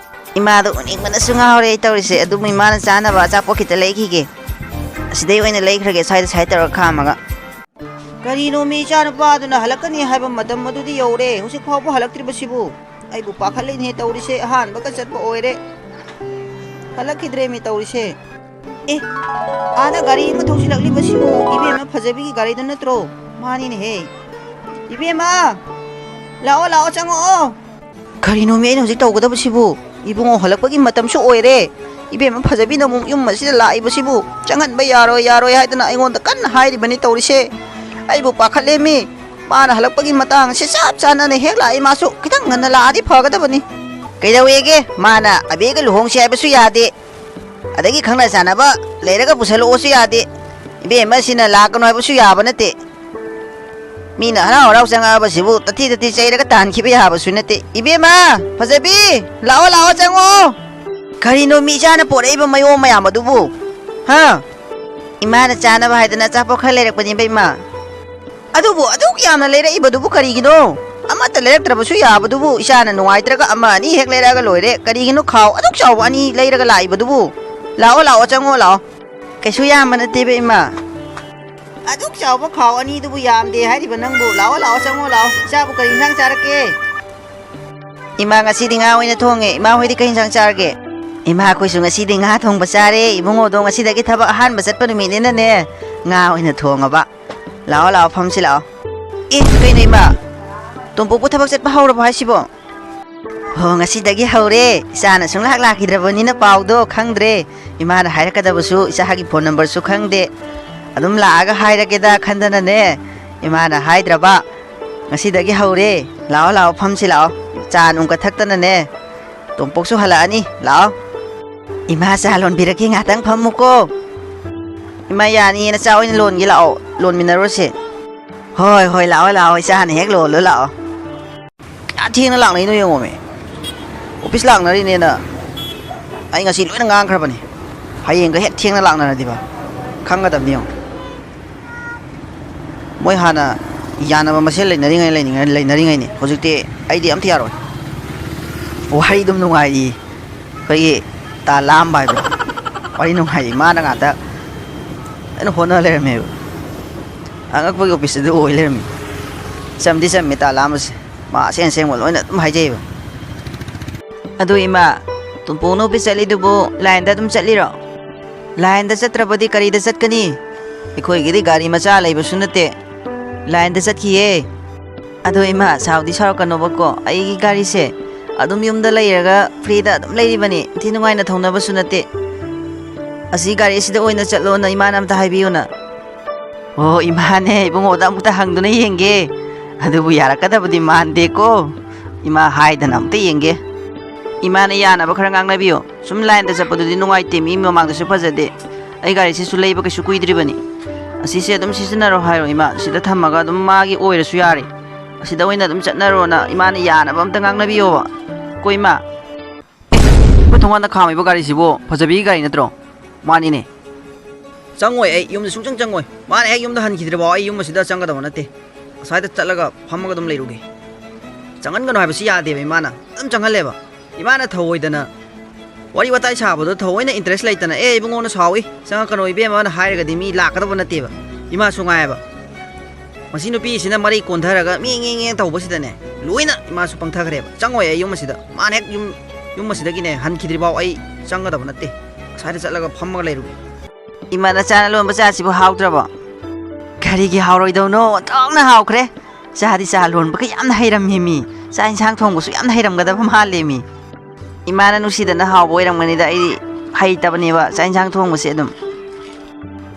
ꯏꯃꯥꯗꯣ ꯎꯅꯤꯡꯕꯅꯁꯨ ꯉꯥꯎꯔꯦ ꯑꯩ ꯇꯧꯔꯤꯁꯦ꯫ ꯑꯗꯨꯕꯨ ꯏꯃꯥꯅ ꯆꯥꯅꯕ ꯑꯆꯥꯄꯣꯠ ꯈꯤꯇ ꯂꯩꯈꯤꯒꯦ꯫ ꯑꯁꯤꯗꯩ ꯑꯣꯏꯅ ꯂꯩꯈ꯭ꯔꯒꯦ, ꯁ꯭ꯋꯥꯏꯗ ꯁ꯭ꯋꯥꯏ ꯇꯧꯔꯒ ꯈꯥꯝꯃꯒ꯫ ꯀꯔꯤꯅꯣꯃꯤ, ꯏꯆꯥ ꯅꯨꯄꯥꯗꯨꯅ ꯍꯜꯂꯛꯀꯅꯤ ꯍꯥꯏꯕ ꯃꯇꯝ ꯑꯗꯨꯗꯤ ꯌꯧꯔꯦ, ꯍꯧꯖꯤꯛ ꯐꯥꯎꯕ ꯍꯜꯂꯛꯇ꯭ꯔꯤꯕꯁꯤꯕꯨ? ꯑꯩꯕꯨ ꯄꯥꯈꯠꯂꯤꯅꯦ ꯇꯧꯔꯤꯁꯦ, ꯑꯍꯥꯟꯕꯒ ꯆꯠꯄ ꯑꯣꯏꯔꯦ, ꯍꯜꯂꯛꯈꯤꯗ꯭ꯔꯦꯃꯤ ꯇꯧꯔꯤꯁꯦ꯫ ꯑꯦ, ꯑꯥꯗ ꯒꯥꯔꯤ ꯑꯃ ꯊꯧꯁꯤꯜꯂꯛꯂꯤꯕꯁꯤꯕꯨ ꯏꯕꯦꯝꯃ ꯐꯖꯕꯤꯒꯤ ꯒꯥꯔꯤꯗꯨ ꯅꯠꯇ꯭ꯔꯣ? ꯃꯥꯅꯤꯅꯦꯍꯦ꯫ ꯏꯕꯦꯝꯃ, ꯂꯥꯛꯑꯣ, ꯂꯥꯛꯑꯣ, ꯆꯪꯉꯛꯑꯣ꯫ ꯀꯔꯤꯅꯣꯃꯤ ꯑꯩꯅ ꯍꯧꯖꯤꯛ ꯇꯧꯒꯗꯕꯁꯤꯕꯨ? ꯏꯕꯨꯡꯉꯣ ꯍꯜꯂꯛꯄꯒꯤ ꯃꯇꯝꯁꯨ ꯑꯣꯏꯔꯦ꯫ ꯏꯕꯦꯝꯃ ꯐꯖꯕꯤꯅ ꯑꯃꯨꯛ ꯌꯨꯝ ꯑꯁꯤꯗ ꯂꯥꯛꯏꯕꯁꯤꯕꯨ ꯆꯪꯍꯟꯕ ꯌꯥꯔꯣꯏ, ꯌꯥꯔꯣꯏ ꯍꯥꯏꯗꯅ ꯑꯩꯉꯣꯟꯗ ꯀꯟꯅ ꯍꯥꯏꯔꯤꯕꯅꯤ ꯇꯧꯔꯤꯁꯦ꯫ ꯑꯩꯕꯨ ꯄꯥꯈꯠꯂꯦꯃꯤ꯫ ꯃꯥꯅ ꯍꯜꯂꯛꯄꯒꯤ ꯃꯇꯥꯡ ꯑꯁꯤ ꯆꯞ ꯆꯥꯅꯅ ꯍꯦꯛ ꯂꯥꯛꯏ꯫ ꯃꯥꯁꯨ ꯈꯤꯇꯪ ꯉꯟꯅ ꯂꯥꯛꯑꯗꯤ ꯐꯒꯗꯕꯅꯤ꯫ ꯀꯩꯗꯧꯋꯦꯒꯦ? ꯃꯥꯅ ꯑꯕꯦꯒ ꯂꯨꯍꯣꯡꯁꯤ ꯍꯥꯏꯕꯁꯨ ꯌꯥꯗꯦ, ꯑꯗꯒꯤ ꯈꯪꯅ ꯆꯥꯟꯅꯕ ꯂꯩꯔꯒ ꯄꯨꯁꯜꯂꯛꯑꯣꯁꯨ ꯌꯥꯗꯦ꯫ ꯏꯕꯦꯝꯃ ꯁꯤꯅ ꯂꯥꯛꯀꯅꯨ ꯍꯥꯏꯕꯁꯨ ꯌꯥꯕ ꯅꯠꯇꯦ꯫ ꯃꯤꯅ ꯍꯔꯥꯎ ꯍꯔꯥꯎ ꯆꯪꯉꯛꯑꯕꯁꯤꯕꯨ ꯇꯊꯤ ꯇꯊꯤ ꯆꯩꯔꯒ ꯇꯥꯍꯟꯈꯤꯕ ꯌꯥꯕꯁꯨ ꯅꯠꯇꯦ꯫ ꯏꯕꯦꯝꯃ, ꯐꯖꯕꯤ, ꯂꯥꯛꯑꯣ, ꯂꯥꯛꯑꯣ, ꯆꯪꯉꯣ꯫ ꯀꯔꯤꯅꯣ ꯃꯤ ꯏꯆꯥꯅ ꯄꯣꯔꯛꯏꯕ ꯃꯌꯣꯝ ꯃꯌꯥꯝ ꯑꯗꯨꯕꯨ? ꯍꯥ? ꯏꯃꯥꯅ ꯆꯥꯅꯕ ꯍꯥꯏꯗꯅ ꯑꯆꯥꯄꯣꯠ ꯈꯔ ꯂꯩꯔꯛꯄꯅꯦꯕ, ꯏꯃꯥ꯫ ꯑꯗꯨꯕꯨ ꯑꯗꯨꯛ ꯌꯥꯝꯅ ꯂꯩꯔꯛꯏꯕꯗꯨꯕꯨ ꯀꯔꯤꯒꯤꯅꯣ? ꯑꯃꯠꯇ ꯂꯩꯔꯛꯇ꯭ꯔꯕꯁꯨ ꯌꯥꯕꯗꯨꯕꯨ, ꯏꯆꯥꯅ ꯅꯨꯡꯉꯥꯏꯇ꯭ꯔꯒ ꯑꯃ ꯑꯅꯤ ꯍꯦꯛ ꯂꯩꯔꯛꯑꯒ ꯂꯣꯏꯔꯦ꯫ ꯀꯔꯤꯒꯤꯅꯣ ꯈꯥꯎ ꯑꯗꯨꯛ ꯆꯥꯎꯕ ꯑꯅꯤ ꯂꯩꯔꯒ ꯂꯥꯛꯏꯕꯗꯨꯕꯨ? ꯂꯥꯛꯑꯣ, ꯂꯥꯛꯑꯣ, ꯆꯪꯉꯣ, ꯂꯥꯛꯑꯣ꯫ ꯀꯩꯁꯨ ꯌꯥꯝꯕ ꯅꯠꯇꯦꯕ, ꯏꯃꯥ꯫ ꯑꯗꯨꯛ ꯆꯥꯎꯕ ꯈꯥꯎ ꯑꯅꯤꯗꯨꯕꯨ ꯌꯥꯝꯗꯦ ꯍꯥꯏꯔꯤꯕ ꯅꯪꯕꯨ? ꯂꯥꯛꯑꯣ, ꯂꯥꯛꯑꯣ, ꯆꯪꯉꯣ, ꯂꯥꯛꯑꯣ꯫ ꯏꯆꯥꯕꯨ ꯀꯔꯤ ꯏꯟꯁꯥꯡ ꯆꯥꯔꯛꯀꯦ? ꯏꯃꯥ, ꯉꯁꯤꯗꯤ ꯉꯥ ꯑꯣꯏꯅ ꯊꯣꯡꯉꯦ꯫ ꯏꯃꯥ ꯍꯣꯏꯗꯤ ꯀꯩ ꯏꯟꯁꯥꯡ ꯆꯥꯔꯒꯦ? ꯏꯃꯥ, ꯑꯩꯈꯣꯏꯁꯨ ꯉꯁꯤꯗꯤ ꯉꯥ ꯊꯣꯡꯕ ꯆꯥꯔꯦ꯫ ꯏꯕꯨꯡꯉꯣꯗꯣ ꯉꯁꯤꯗꯒꯤ ꯊꯕꯛ ꯑꯍꯥꯟꯕ ꯆꯠꯄ ꯅꯨꯃꯤꯠꯅꯤꯅꯅꯦ, ꯉꯥ ꯑꯣꯏꯅ ꯊꯣꯡꯉꯕ꯫ ꯂꯥꯛꯑꯣ, ꯂꯥꯛꯑꯣ, ꯐꯝꯁꯤ ꯂꯥꯛꯑꯣ꯫ ꯑꯦ, ꯀꯩꯅꯣ ꯏꯃꯥ? ꯇꯣꯝꯄꯣꯛꯄꯨ ꯊꯕꯛ ꯆꯠꯄ ꯍꯧꯔꯕꯣ ꯍꯥꯏꯁꯤꯕꯣ? ꯍꯣ, ꯉꯁꯤꯗꯒꯤ ꯍꯧꯔꯦ꯫ ꯏꯆꯥꯅ ꯁꯨꯡꯂꯥꯛ ꯂꯥꯛꯈꯤꯗ꯭ꯔꯕꯅꯤꯅ ꯄꯥꯎꯗꯣ ꯈꯪꯗ꯭ꯔꯦ꯫ ꯏꯃꯥꯅ ꯍꯥꯏꯔꯛꯀꯗꯕꯁꯨ ꯏꯆꯥꯒꯤ ꯐꯣꯟ ꯅꯝꯕꯔꯁꯨ ꯈꯪꯗꯦ꯫ ꯑꯗꯨꯝ ꯂꯥꯛꯑꯒ ꯍꯥꯏꯔꯒꯦꯗ ꯈꯟꯗꯅꯅꯦ, ꯏꯃꯥꯅ ꯍꯥꯏꯗ꯭ꯔꯕ꯫ ꯉꯁꯤꯗꯒꯤ ꯍꯧꯔꯦ꯫ ꯂꯥꯛꯑꯣ, ꯂꯥꯛꯑꯣ, ꯐꯝꯁꯤ ꯂꯥꯛꯑꯣ꯫ ꯆꯥ ꯅꯨꯡꯒ ꯊꯛꯇꯅꯅꯦ꯫ ꯇꯣꯝꯄꯣꯛꯁꯨ ꯍꯜꯂꯛꯑꯅꯤ꯫ ꯂꯥꯛꯑꯣ꯫ ꯏꯃꯥ, ꯆꯥ ꯂꯣꯟꯕꯤꯔꯛꯀꯦ, ꯉꯥꯛꯇꯪ ꯐꯝꯃꯨꯀꯣ꯫ ꯏꯃꯥ, ꯌꯥꯅꯤꯌꯦ, ꯅꯆꯥ ꯑꯣꯏꯅ ꯂꯣꯟꯒꯦ ꯂꯥꯛꯑꯣ, ꯂꯣꯟꯃꯤꯟꯅꯔꯨꯁꯦ꯫ ꯍꯣꯏ, ꯍꯣꯏ, ꯂꯥꯛꯑꯣ, ꯂꯥꯛꯑꯣ, ꯏꯆꯥꯅ ꯍꯦꯛ ꯂꯣꯜꯂꯨ ꯂꯥꯛꯑꯣ꯫ ꯀꯌꯥ ꯊꯦꯡꯅ ꯂꯥꯛꯅꯩꯅꯣ ꯌꯦꯡꯉꯣꯃꯦ꯫ ꯑꯣꯐꯤꯁ ꯂꯥꯛꯅꯔꯤꯅꯦꯅ ꯑꯩ ꯉꯁꯤ ꯂꯣꯏꯅ ꯉꯥꯡꯈ꯭ꯔꯕꯅꯤ꯫ ꯍꯌꯦꯡꯒ ꯍꯦꯛ ꯊꯦꯡꯅ ꯂꯥꯛꯅꯔꯗꯤꯕ ꯈꯪꯒꯗꯕꯅꯤ ꯌꯦꯡꯉꯣ꯫ ꯃꯣꯏ ꯍꯥꯟꯅ ꯌꯥꯅꯕ ꯃꯁꯦꯜ ꯂꯩꯅꯔꯤꯉꯩ, ꯂꯩꯅꯔꯤꯉꯩꯅꯤ꯫ ꯍꯧꯖꯤꯛꯇꯤ ꯑꯩꯗꯤ ꯑꯝꯇ ꯌꯥꯔꯣꯏ꯫ ꯋꯥꯔꯤ ꯑꯗꯨꯝ ꯅꯨꯡꯉꯥꯏꯔꯤ꯫ ꯑꯩꯈꯣꯏꯒꯤ ꯇꯥ ꯂꯥꯝꯕ ꯍꯥꯏꯕꯗꯣ꯫ ꯋꯥꯔꯤ ꯅꯨꯡꯉꯥꯏꯔꯤ꯫ ꯃꯥꯅ ꯉꯥꯛꯇ ꯑꯩꯅ ꯍꯣꯠꯅ ꯂꯩꯔꯝꯃꯦꯕ꯫ ꯑꯉꯛꯄꯒꯤ ꯑꯣꯐꯤꯁꯇꯨꯗ ꯑꯣꯏ ꯂꯩꯔꯝꯃꯤ꯫ ꯆꯝꯗꯤ ꯆꯝꯃꯤ ꯇꯥ ꯂꯥꯝꯕꯁꯦ꯫ ꯃꯥ ꯑꯁꯦꯡ ꯑꯁꯦꯡꯕ ꯂꯣꯏꯅ ꯑꯗꯨꯝ ꯍꯥꯏꯖꯩꯕ꯫ ꯑꯗꯨ ꯏꯃꯥ, ꯇꯣꯝꯄꯣꯛꯅ ꯑꯣꯐꯤꯁ ꯆꯠꯂꯤꯗꯨꯕꯨ ꯂꯥꯏꯟꯗ ꯑꯗꯨꯝ ꯆꯠꯂꯤꯔꯣ? ꯂꯥꯏꯟꯗ ꯆꯠꯇ꯭ꯔꯕꯗꯤ ꯀꯔꯤꯗ ꯆꯠꯀꯅꯤ? ꯑꯩꯈꯣꯏꯒꯤꯗꯤ ꯒꯥꯔꯤ ꯃꯆꯥ ꯂꯩꯕꯁꯨ ꯅꯠꯇꯦ꯫ ꯂꯥꯏꯟꯗ ꯆꯠꯈꯤꯌꯦ꯫ ꯑꯗꯣ ꯏꯃꯥ, ꯁꯥꯎꯗꯤ ꯁꯥꯎꯔꯛꯀꯅꯣꯕꯀꯣ, ꯑꯩꯒꯤ ꯒꯥꯔꯤꯁꯦ ꯑꯗꯨꯝ ꯌꯨꯝꯗ ꯂꯩꯔꯒ ꯐ꯭ꯔꯤꯗ ꯑꯗꯨꯝ ꯂꯩꯔꯤꯕꯅꯤ꯫ ꯏꯟꯊꯤ ꯅꯨꯡꯉꯥꯏꯅ ꯊꯧꯅꯕꯁꯨ ꯅꯠꯇꯦ꯫ ꯑꯁꯤ ꯒꯥꯔꯤꯁꯤꯗ ꯑꯣꯏꯅ ꯆꯠꯂꯣꯅ ꯏꯃꯥꯅ ꯑꯝꯇ ꯍꯥꯏꯕꯤꯌꯨꯅ꯫ ꯑꯣ, ꯏꯃꯥꯅꯦ, ꯏꯕꯨꯡꯉꯣꯗ ꯑꯃꯨꯛꯇ ꯍꯪꯗꯨꯅ ꯌꯦꯡꯒꯦ꯫ ꯑꯗꯨꯕꯨ ꯌꯥꯔꯛꯀꯗꯕꯗꯤ ꯃꯥꯟꯗꯦꯀꯣ꯫ ꯏꯃꯥ ꯍꯥꯏꯗꯅ ꯑꯃꯨꯛꯇ ꯌꯦꯡꯒꯦ꯫ ꯏꯃꯥꯅ ꯌꯥꯅꯕ ꯈꯔ ꯉꯥꯡꯅꯕꯤꯌꯨ꯫ ꯁꯨꯝ ꯂꯥꯏꯟꯗ ꯆꯠꯄꯗꯨꯗꯤ ꯅꯨꯡꯉꯥꯏꯇꯦ, ꯃꯤ ꯃꯃꯥꯡꯗꯁꯨ ꯐꯖꯗꯦ꯫ ꯑꯩ ꯒꯥꯔꯤꯁꯤꯁꯨ ꯂꯩꯕ ꯀꯩꯁꯨ ꯀꯨꯏꯗ꯭ꯔꯤꯕꯅꯤ꯫ ꯑꯁꯤꯁꯦ ꯑꯗꯨꯝ ꯁꯤꯖꯤꯟꯅꯔꯣ ꯍꯥꯏꯔꯣ ꯏꯃꯥ꯫ ꯁꯤꯗ ꯊꯝꯃꯒ ꯑꯗꯨꯝ ꯃꯥꯒꯤ ꯑꯣꯏꯔꯁꯨ ꯌꯥꯔꯦ꯫ ꯑꯁꯤꯗ ꯑꯣꯏꯅ ꯑꯗꯨꯝ ꯆꯠꯅꯔꯣꯅ ꯏꯃꯥꯅ ꯌꯥꯅꯕ ꯑꯝꯇ ꯉꯥꯡꯅꯕꯤꯌꯣꯕ꯫ ꯀꯣ ꯏꯃꯥ꯫ ꯑꯩꯈꯣꯏ ꯊꯣꯡꯒꯥꯟꯗ ꯈꯥꯝꯃꯤꯕ ꯒꯥꯔꯤꯁꯤꯕꯨ ꯐꯖꯕꯤꯒꯤ ꯒꯥꯔꯤ ꯅꯠꯇ꯭ꯔꯣ? ꯃꯥꯅꯤꯅꯦ꯫ ꯆꯪꯉꯣꯏ, ꯑꯩ ꯌꯨꯝꯗ ꯁꯨꯡꯆꯪ ꯆꯪꯉꯣꯏ꯫ ꯃꯥꯅ ꯍꯦꯛ ꯌꯨꯝꯗ ꯍꯟꯈꯤꯗ꯭ꯔꯤꯐꯥꯎ ꯑꯩ ꯌꯨꯝ ꯑꯁꯤꯗ ꯆꯪꯒꯗꯕ ꯅꯠꯇꯦ꯫ ꯑꯁ꯭ꯋꯥꯏꯗ ꯆꯠꯂꯒ ꯐꯝꯃꯒ ꯑꯗꯨꯝ ꯂꯩꯔꯨꯒꯦ꯫ ꯆꯪꯍꯟꯒꯅꯨ ꯍꯥꯏꯕꯁꯤ ꯌꯥꯗꯦꯕ, ꯏꯃꯥꯅ ꯑꯗꯨꯝ ꯆꯪꯍꯜꯂꯦꯕ꯫ ꯏꯃꯥꯅ ꯊꯧꯑꯣꯏꯗꯅ ꯋꯥꯔꯤ ꯋꯥꯇꯥꯏ ꯁꯥꯕꯗꯣ ꯊꯑꯣꯏꯅ interest ꯂꯩꯇꯅ, "ꯑꯦ ꯏꯕꯨꯡꯉꯣꯅ ꯁꯥꯎꯏ, ꯆꯪꯉꯛꯀꯅꯣ ꯏꯕꯦꯝꯃꯅ" ꯍꯥꯏꯔꯒꯗꯤ ꯃꯤ ꯂꯥꯛꯀꯗꯕ ꯅꯠꯇꯦꯕ꯫ ꯏꯃꯥꯁꯨ ꯉꯥꯏꯑꯕ꯫ ꯃꯁꯤ ꯅꯨꯄꯤꯁꯤꯅ ꯃꯔꯩ ꯀꯣꯟꯊꯔꯒ ꯃꯤ ꯉꯦ ꯉꯦ ꯇꯧꯕꯁꯤꯗꯅꯦ, ꯂꯣꯏꯅ ꯏꯃꯥꯁꯨ ꯄꯪꯊꯈ꯭ꯔꯦꯕ꯫ "ꯆꯪꯉꯣꯏ ꯑꯩ ꯌꯨꯝ ꯑꯁꯤꯗ꯫ ꯃꯥꯅ ꯍꯦꯛ ꯌꯨꯝ, ꯌꯨꯝ ꯑꯁꯤꯗꯒꯤꯅꯦ ꯍꯟꯈꯤꯗ꯭ꯔꯤꯐꯥꯎ ꯑꯩ ꯆꯪꯒꯗꯕ ꯅꯠꯇꯦ꯫ ꯑꯁ꯭ꯋꯥꯏꯗ ꯆꯠꯂꯒ ꯐꯝꯃꯒ ꯂꯩꯔꯨꯒꯦ꯫" "ꯏꯃꯥ, ꯅꯆꯥꯅ ꯂꯣꯟꯕ ꯆꯥꯁꯤꯕꯨ ꯍꯥꯎꯗ꯭ꯔꯕꯣ?" "ꯀꯔꯤꯒꯤ ꯍꯥꯎꯔꯣꯏꯗꯧꯅꯣ? ꯑꯣꯟꯊꯣꯛꯅ ꯍꯥꯎꯈ꯭ꯔꯦ꯫ ꯆꯥꯗꯤ ꯆꯥ ꯂꯣꯟꯕꯒ ꯌꯥꯝꯅ ꯍꯩꯔꯝꯃꯦꯃꯤ꯫ ꯆꯥꯛ ꯏꯟꯁꯥꯡ ꯊꯣꯡꯕꯁꯨ ꯌꯥꯝꯅ ꯍꯩꯔꯝꯒꯗꯕ ꯃꯥꯜꯂꯦꯃꯤ꯫" "ꯏꯃꯥꯅ ꯅꯨꯡꯁꯤꯗꯅ ꯍꯥꯎꯕ ꯑꯣꯏꯔꯝꯒꯅꯤꯗ, ꯑꯩꯗꯤ ꯍꯩꯇꯕꯅꯦꯕ ꯆꯥꯛ ꯏꯟꯁꯥꯡ ꯊꯣꯡꯕꯁꯦ ꯑꯗꯨꯝ꯫"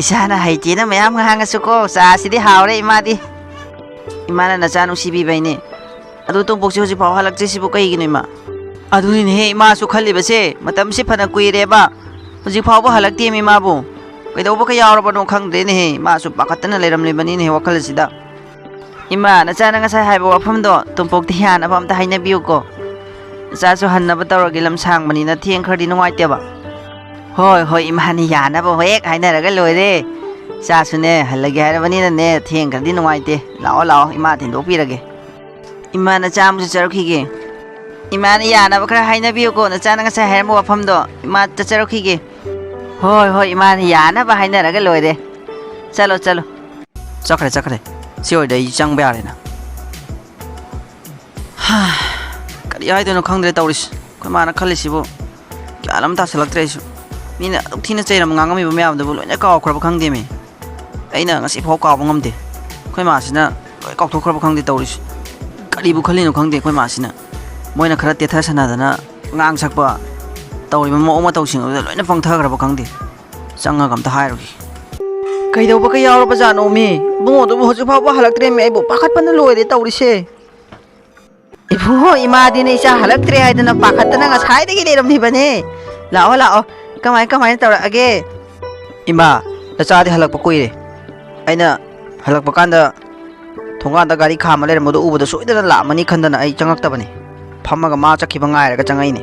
"ꯏꯆꯥꯅ ꯍꯩꯇꯦꯅ ꯃꯌꯥꯝ ꯉꯥꯡꯉꯁꯨꯀꯣ, ꯆꯥꯁꯤꯗꯤ ꯍꯥꯎꯔꯦ ꯏꯃꯥꯗꯤ꯫" "ꯏꯃꯥꯅ ꯅꯆꯥ ꯅꯨꯡꯁꯤꯕꯤꯕꯩꯅꯦ꯫ ꯑꯗꯨ ꯇꯣꯝꯄꯣꯛꯁꯦ ꯍꯧꯖꯤꯛꯐꯥꯎ ꯍꯜꯂꯛꯇ꯭ꯔꯤꯁꯤꯕꯨ ꯀꯩꯒꯤꯅꯣ ꯏꯃꯥ?" "ꯑꯗꯨꯅꯤꯅꯦꯍꯦ ꯏꯃꯥꯁꯨ ꯈꯜꯂꯤꯕꯁꯦ, ꯃꯇꯝꯁꯤ ꯐꯅ ꯀꯨꯏꯔꯦꯕ, ꯍꯧꯖꯤꯛ ꯐꯥꯎꯕ ꯍꯜꯂꯛꯇꯦꯃꯤ ꯃꯥꯕꯨ꯫ ꯀꯩꯗꯧꯕꯒ ꯌꯥꯎꯔꯕꯅꯣ ꯈꯪꯗ꯭ꯔꯦꯅꯦꯍꯦ, ꯃꯥꯁꯨ ꯄꯥꯈꯠꯇꯅ ꯂꯩꯔꯝꯂꯤꯕꯅꯤꯅꯦꯍꯦ ꯋꯥꯈꯜꯁꯤꯗ꯫" "ꯏꯃꯥ, ꯅꯆꯥꯅ ꯉꯁꯥꯏ ꯍꯥꯏꯕ ꯋꯥꯐꯝꯗꯣ ꯇꯣꯝꯄꯣꯛꯇ ꯌꯥꯅꯕ ꯑꯝꯇ ꯍꯥꯏꯅꯕꯤꯌꯨꯀꯣ꯫ ꯅꯆꯥꯁꯨ ꯍꯟꯅꯕ ꯇꯧꯔꯒꯦ, ꯂꯝ ꯁꯥꯡꯕꯅꯤꯅ ꯊꯦꯡꯈ꯭ꯔꯗꯤ ꯅꯨꯡꯉꯥꯏꯇꯦꯕ꯫" "ꯍꯣꯏ, ꯍꯣꯏ, ꯏꯃꯥꯅ ꯌꯥꯅꯕ ꯍꯦꯛ ꯍꯥꯏꯅꯔꯒ ꯂꯣꯏꯔꯦ꯫ ꯏꯆꯥꯁꯨꯅꯦ ꯍꯜꯂꯒꯦ ꯍꯥꯏꯔꯕꯅꯤꯅꯅꯦ, ꯊꯦꯡꯈ꯭ꯔꯗꯤ ꯅꯨꯡꯉꯥꯏꯇꯦ꯫ ꯂꯥꯛꯑꯣ, ꯂꯥꯛꯑꯣ, ꯏꯃꯥ ꯊꯤꯟꯗꯣꯛꯄꯤꯔꯒꯦ꯫" "ꯏꯃꯥ, ꯅꯆꯥ ꯑꯃꯨꯛ ꯆꯠꯆꯔꯛꯈꯤꯒꯦ꯫" "ꯏꯃꯥꯅ ꯌꯥꯅꯕ ꯈꯔ ꯍꯥꯏꯅꯕꯤꯌꯨꯀꯣ, ꯅꯆꯥꯅ ꯉꯁꯥꯏ ꯍꯥꯏꯔꯝꯕ ꯋꯥꯐꯝꯗꯣ꯫ ꯏꯃꯥ, ꯆꯠꯆꯔꯛꯈꯤꯒꯦ꯫" "ꯍꯣꯏ, ꯍꯣꯏ, ꯏꯃꯥꯅ ꯌꯥꯅꯕ ꯍꯥꯏꯅꯔꯒ ꯂꯣꯏꯔꯦ꯫ ꯆꯠꯂꯣ, ꯆꯠꯂꯣ꯫" ꯆꯠꯈ꯭ꯔꯦ, ꯆꯠꯈ꯭ꯔꯦ꯫ ꯁꯤ ꯑꯣꯏꯔꯗꯤ ꯑꯩ ꯆꯪꯕ ꯌꯥꯔꯦꯅ꯫ ꯍꯥ, ꯀꯔꯤ ꯍꯥꯏꯗꯣꯏꯅꯣ ꯈꯪꯗ꯭ꯔꯦ ꯇꯧꯔꯤꯁꯤ꯫ ꯑꯩꯈꯣꯏ ꯃꯥꯅ ꯈꯜꯂꯤꯁꯤꯕꯨ ꯒ꯭ꯌꯥꯟ ꯑꯃ ꯇꯥꯁꯜꯂꯛꯇ꯭ꯔꯦ ꯑꯩꯁꯨ꯫ ꯃꯤꯅ ꯑꯗꯨꯛ ꯊꯤꯅ ꯆꯩꯔꯝ ꯉꯥꯡꯉꯝꯃꯤꯕ ꯃꯌꯥꯝꯗꯨꯕꯨ ꯂꯣꯏꯅ ꯀꯥꯎꯈ꯭ꯔꯕ ꯈꯪꯗꯦꯃꯤ꯫ ꯑꯩꯅ ꯉꯁꯤꯐꯥꯎ ꯀꯥꯎꯕ ꯉꯝꯗꯦ꯫ ꯑꯩꯈꯣꯏ ꯃꯥꯁꯤꯅ ꯂꯣꯏ ꯀꯥꯎꯊꯣꯛꯈ꯭ꯔꯕ ꯈꯪꯗꯦ ꯇꯧꯔꯤꯁꯤ꯫ ꯀꯔꯤꯕꯨ ꯈꯜꯂꯤꯅꯣ ꯈꯪꯗꯦ ꯑꯩꯈꯣꯏ ꯃꯥꯁꯤꯅ꯫ ꯃꯣꯏꯅ ꯈꯔ ꯇꯦꯊ ꯁꯥꯟꯅꯗꯅ, ꯑꯉꯥꯡ ꯁꯛꯄ ꯇꯧꯔꯤꯕ ꯃꯑꯣꯡ ꯃꯇꯧꯁꯤꯡ ꯑꯗꯨꯗ ꯂꯣꯏꯅ ꯄꯪꯊꯈ꯭ꯔꯕ ꯈꯪꯗꯦ꯫ ꯆꯪꯉꯒ ꯑꯝꯇ ꯍꯥꯏꯔꯨꯒꯦ꯫ ꯀꯩꯗꯧꯕꯒ ꯌꯥꯎꯔꯕꯖꯥꯠꯅꯣ ꯃꯤ? ꯏꯕꯨꯡꯉꯣꯗꯨꯕꯨ ꯍꯧꯖꯤꯛ ꯐꯥꯎꯕ ꯍꯜꯂꯛꯇ꯭ꯔꯦꯃꯤ, ꯑꯩꯕꯨ ꯄꯥꯈꯠꯄꯅ ꯂꯣꯏꯔꯦ ꯇꯧꯔꯤꯁꯦ꯫ ꯏꯕꯨꯡꯉꯣ, ꯏꯃꯥꯗꯤꯅꯦ ꯏꯆꯥ ꯍꯜꯂꯛꯇ꯭ꯔꯦ ꯍꯥꯏꯗꯅ ꯄꯥꯈꯠꯇꯅ ꯉꯁꯥꯏꯗꯒꯤ ꯂꯩꯔꯝꯂꯤꯕꯅꯦ꯫ ꯂꯥꯛꯑꯣ, ꯂꯥꯛꯑꯣ, ꯀꯃꯥꯏ, ꯀꯃꯥꯏꯅ ꯇꯧꯔꯛꯑꯒꯦ? ꯏꯃꯥ, ꯅꯆꯥꯗꯤ ꯍꯜꯂꯛꯄ ꯀꯨꯏꯔꯦ꯫ ꯑꯩꯅ ꯍꯜꯂꯛꯄ ꯀꯥꯟꯗ ꯊꯣꯡꯒꯥꯟꯗ ꯒꯥꯔꯤ ꯈꯥꯝꯃ ꯂꯩꯔꯝꯕꯗꯣ ꯎꯕꯗ ꯁꯣꯏꯗꯅ ꯂꯥꯛꯑꯝꯃꯅꯤ ꯈꯟꯗꯅ ꯑꯩ ꯆꯪꯉꯛꯇꯕꯅꯤ꯫ ꯐꯝꯃꯒ ꯃꯥ ꯆꯠꯈꯤꯕ ꯉꯥꯏꯔꯒ ꯆꯪꯉꯛꯏꯅꯦ꯫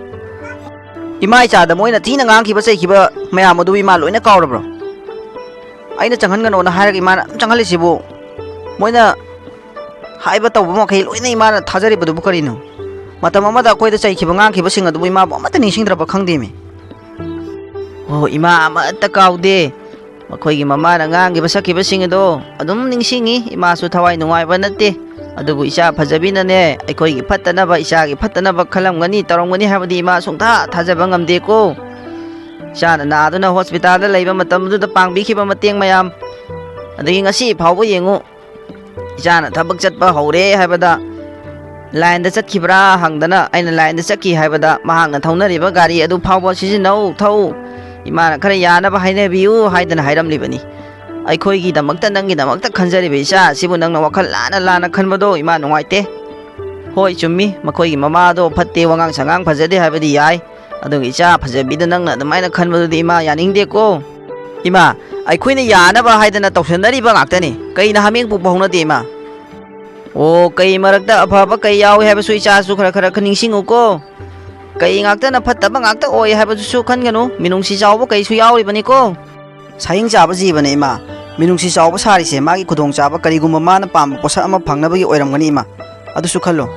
ꯏꯃꯥ ꯏꯆꯥꯗ ꯃꯣꯏꯅ ꯊꯤꯅ ꯉꯥꯡꯈꯤꯕ ꯆꯩꯈꯤꯕ ꯃꯌꯥꯝ ꯑꯗꯨ ꯏꯃꯥ ꯂꯣꯏꯅ ꯀꯥꯎꯔꯕ꯭ꯔꯣ? ꯑꯩꯅ ꯆꯪꯍꯟꯒꯅꯣꯅ ꯍꯥꯏꯔꯒ ꯏꯃꯥꯅ ꯑꯗꯨꯝ ꯆꯪꯍꯜꯂꯤꯁꯤꯕꯨ? ꯃꯣꯏꯅ ꯍꯥꯏꯕ ꯇꯧꯕ ꯃꯈꯩ ꯂꯣꯏꯅ ꯏꯃꯥꯅ ꯊꯥꯖꯔꯤꯕꯗꯨꯕꯨ ꯀꯔꯤꯅꯣ? ꯃꯇꯝ ꯑꯃꯗ ꯑꯩꯈꯣꯏꯗ ꯆꯩꯈꯤꯕ ꯉꯥꯡꯈꯤꯕꯁꯤꯡ ꯑꯗꯨꯕꯨ ꯏꯃꯥꯕꯨ ꯑꯃꯠꯇ ꯅꯤꯡꯁꯤꯡꯗ꯭ꯔꯕ ꯈꯪꯗꯦꯃꯤ꯫ ꯑꯣ ꯏꯃꯥ, ꯑꯃꯠꯇ ꯀꯥꯎꯗꯦ꯫ ꯃꯈꯣꯏꯒꯤ ꯃꯃꯥꯅ ꯉꯥꯡꯈꯤꯕ ꯁꯛꯈꯤꯕꯁꯤꯡ ꯑꯗꯣ ꯑꯗꯨꯝ ꯅꯤꯡꯁꯤꯡꯉꯤ꯫ ꯏꯃꯥꯁꯨ ꯊꯋꯥꯏ ꯅꯨꯡꯉꯥꯏꯕ ꯅꯠꯇꯦ꯫ ꯑꯗꯨꯕꯨ ꯏꯆꯥ ꯐꯖꯕꯤꯅꯅꯦ, ꯑꯩꯈꯣꯏꯒꯤ ꯐꯠꯇꯅꯕ, ꯏꯆꯥꯒꯤ ꯐꯠꯇꯅꯕ ꯈꯜꯂꯝꯒꯅꯤ, ꯇꯧꯔꯝꯒꯅꯤ ꯍꯥꯏꯕꯗꯤ ꯏꯃꯥ ꯁꯨꯡꯊꯥ ꯊꯥꯖꯕ ꯉꯝꯗꯦꯀꯣ꯫ ꯏꯆꯥꯅ ꯅꯥꯗꯨꯅ ꯍꯣꯁꯄꯤꯇꯥꯜꯗ ꯂꯩꯕ ꯃꯇꯝꯗꯨꯗ ꯄꯥꯡꯕꯤꯈꯤꯕ ꯃꯇꯦꯡ ꯃꯌꯥꯝ, ꯑꯗꯒꯤ ꯉꯁꯤ ꯐꯥꯎꯕ ꯌꯦꯡꯉꯨ, ꯏꯆꯥꯅ ꯊꯕꯛ ꯆꯠꯄ ꯍꯧꯔꯦ ꯍꯥꯏꯕꯗ, ꯂꯥꯏꯟꯗ ꯆꯠꯈꯤꯕ꯭ꯔꯥ ꯍꯪꯗꯅ, ꯑꯩꯅ ꯂꯥꯏꯟꯗ ꯆꯠꯈꯤ ꯍꯥꯏꯕꯗ, ꯃꯍꯥꯛꯅ ꯊꯧꯅꯔꯤꯕ ꯒꯥꯔꯤ ꯑꯗꯨ ꯐꯥꯎꯕ ꯁꯤꯖꯤꯟꯅꯧ, ꯊꯧ, ꯏꯃꯥꯅ ꯈꯔ ꯌꯥꯅꯕ ꯍꯥꯏꯅꯕꯤꯌꯨ ꯍꯥꯏꯗꯅ ꯍꯥꯏꯔꯝꯂꯤꯕꯅꯤ꯫ ꯑꯩꯈꯣꯏꯒꯤꯗꯃꯛꯇ, ꯅꯪꯒꯤꯗꯃꯛꯇ ꯈꯟꯖꯔꯤꯕ ꯏꯆꯥ ꯑꯁꯤꯕꯨ ꯅꯪꯅ ꯋꯥꯈꯜ ꯂꯥꯟꯅ ꯂꯥꯟꯅ ꯈꯟꯕꯗꯣ ꯏꯃꯥ ꯅꯨꯡꯉꯥꯏꯇꯦ꯫ ꯍꯣꯏ, ꯆꯨꯝꯃꯤ, ꯃꯈꯣꯏꯒꯤ ꯃꯃꯥꯗꯣ ꯐꯠꯇꯦ, ꯋꯥꯉꯥꯡ ꯁꯉꯥꯡ ꯐꯖꯗꯦ ꯍꯥꯏꯕꯗꯤ ꯌꯥꯏ, ꯑꯗꯨꯒ ꯏꯆꯥ ꯐꯖꯕꯤꯗ ꯅꯪꯅ ꯑꯗꯨꯃꯥꯏꯅ ꯈꯟꯕꯗꯨꯗꯤ ꯏꯃꯥ ꯌꯥꯅꯤꯡꯗꯦꯀꯣ꯫ ꯏꯃꯥ, ꯑꯩꯈꯣꯏꯅ ꯌꯥꯅꯕ ꯍꯥꯏꯗꯅ ꯇꯧꯁꯟꯅꯔꯤꯕ ꯉꯥꯛꯇꯅꯤ, ꯀꯩꯅ ꯍꯥꯃꯦꯡ ꯄꯨꯕ ꯍꯧꯅꯗꯦ ꯏꯃꯥ꯫ ꯑꯣ, ꯀꯩ ꯃꯔꯛꯇ ꯑꯐꯕ ꯀꯩ ꯌꯥꯎꯏ ꯍꯥꯏꯕꯁꯨ ꯏꯆꯥꯁꯨ ꯈꯔ ꯈꯔ ꯈꯔ ꯅꯤꯡꯁꯤꯡꯉꯨꯀꯣ꯫ ꯀꯩ ꯉꯥꯛꯇꯅ ꯐꯠꯇꯕ ꯉꯥꯛꯇ ꯑꯣꯏ ꯍꯥꯏꯕꯗꯨꯁꯨ ꯈꯟꯒꯅꯨ, ꯃꯤꯅꯨꯡꯁꯤ ꯆꯥꯎꯕ ꯀꯩꯁꯨ ꯌꯥꯎꯔꯤꯕꯅꯤꯀꯣ꯫ ꯁꯥꯍꯤꯡ ꯆꯥꯕ ꯖꯤꯕꯅꯦ ꯏꯃꯥ꯫ ꯃꯤꯅꯨꯡꯁꯤ ꯆꯥꯎꯕ ꯁꯥꯔꯤꯁꯦ ꯃꯥꯒꯤ ꯈꯨꯗꯣꯡꯆꯥꯕ, ꯀꯔꯤꯒꯨꯝꯕ ꯃꯥꯅ ꯄꯥꯝꯕ ꯄꯣꯠꯁꯛ ꯑꯃ ꯐꯪꯅꯕꯒꯤ ꯑꯣꯏꯔꯝꯒꯅꯤ ꯏꯃꯥ꯫ ꯑꯗꯨꯁꯨ ꯈꯜꯂꯣ꯫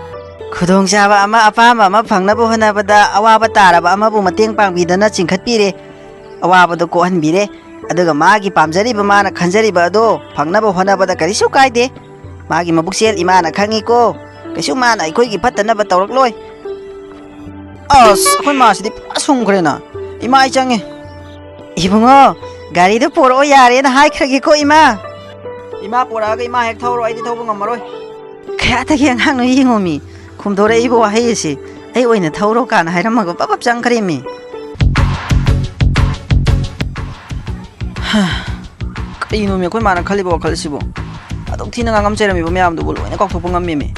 ꯈꯨꯗꯣꯡꯆꯥꯕ ꯑꯃ, ꯑꯄꯥꯝꯕ ꯑꯃ ꯐꯪꯅꯕ ꯍꯣꯠꯅꯕꯗ ꯑꯋꯥꯕ ꯇꯥꯔꯕ ꯑꯃꯕꯨ ꯃꯇꯦꯡ ꯄꯥꯡꯕꯤꯗꯅ ꯆꯤꯡꯈꯠꯄꯤꯔꯦ, ꯑꯋꯥꯕꯗꯨ ꯀꯣꯛꯍꯟꯕꯤꯔꯦ, ꯑꯗꯨꯒ ꯃꯥꯒꯤ ꯄꯥꯝꯖꯔꯤꯕ, ꯃꯥꯅ ꯈꯟꯖꯔꯤꯕ ꯑꯗꯣ ꯐꯪꯅꯕ ꯍꯣꯠꯅꯕꯗ ꯀꯔꯤꯁꯨ ꯀꯥꯏꯗꯦ꯫ ꯃꯥꯒꯤ ꯃꯕꯨꯛꯆꯦꯜ ꯏꯃꯥꯅ ꯈꯪꯉꯤꯀꯣ꯫ ꯀꯩꯁꯨ ꯃꯥꯅ ꯑꯩꯈꯣꯏꯒꯤ ꯐꯠꯇꯅꯕ ꯇꯧꯔꯛꯂꯣꯏ꯫ ꯑꯁ, ꯑꯩꯈꯣꯏ ꯃꯥꯁꯤꯗꯤ ꯄꯨꯔꯥ ꯁꯨꯝꯈ꯭ꯔꯦꯅ꯫ ꯏꯃꯥ, ꯑꯩ ꯆꯪꯉꯦ꯫ ꯏꯕꯨꯡꯉꯣ, ꯒꯥꯔꯤꯗꯨ ꯄꯣꯔꯛꯑꯣ ꯌꯥꯔꯦꯅ ꯍꯥꯏꯈ꯭ꯔꯒꯦꯀꯣ, ꯏꯃꯥ꯫ ꯏꯃꯥ ꯄꯣꯔꯛꯑꯒ ꯏꯃꯥ ꯍꯦꯛ ꯊꯧꯔꯣ, ꯑꯩꯗꯤ ꯊꯧꯕ ꯉꯝꯃꯔꯣꯏ꯫ ꯀꯌꯥꯗꯒꯤ ꯑꯉꯥꯡꯅꯣ ꯌꯦꯡꯉꯣꯃꯤ, ꯈꯨꯝꯗꯣꯔꯛꯏꯕ ꯋꯥꯍꯩ ꯑꯁꯤ꯫ "ꯑꯩ ꯑꯣꯏꯅ ꯊꯧꯔꯣ" ꯀꯥꯟꯅ ꯍꯥꯏꯔꯝꯃꯒ ꯕꯞ ꯕꯞ ꯆꯪꯈ꯭ꯔꯦꯃꯤ꯫ ꯍꯥ, ꯀꯔꯤꯅꯣꯃꯤ ꯑꯩꯈꯣꯏ ꯃꯥꯅ ꯈꯜꯂꯤꯕ ꯋꯥꯈꯜꯁꯤꯕꯨ? ꯑꯗꯨꯛ ꯊꯤꯅ ꯉꯥꯡꯉꯝ ꯆꯩꯔꯝꯃꯤꯕ ꯃꯌꯥꯝꯗꯨꯕꯨ ꯂꯣꯏꯅ ꯀꯥꯎꯊꯣꯛꯄ ꯉꯝꯃꯤꯃꯤ꯫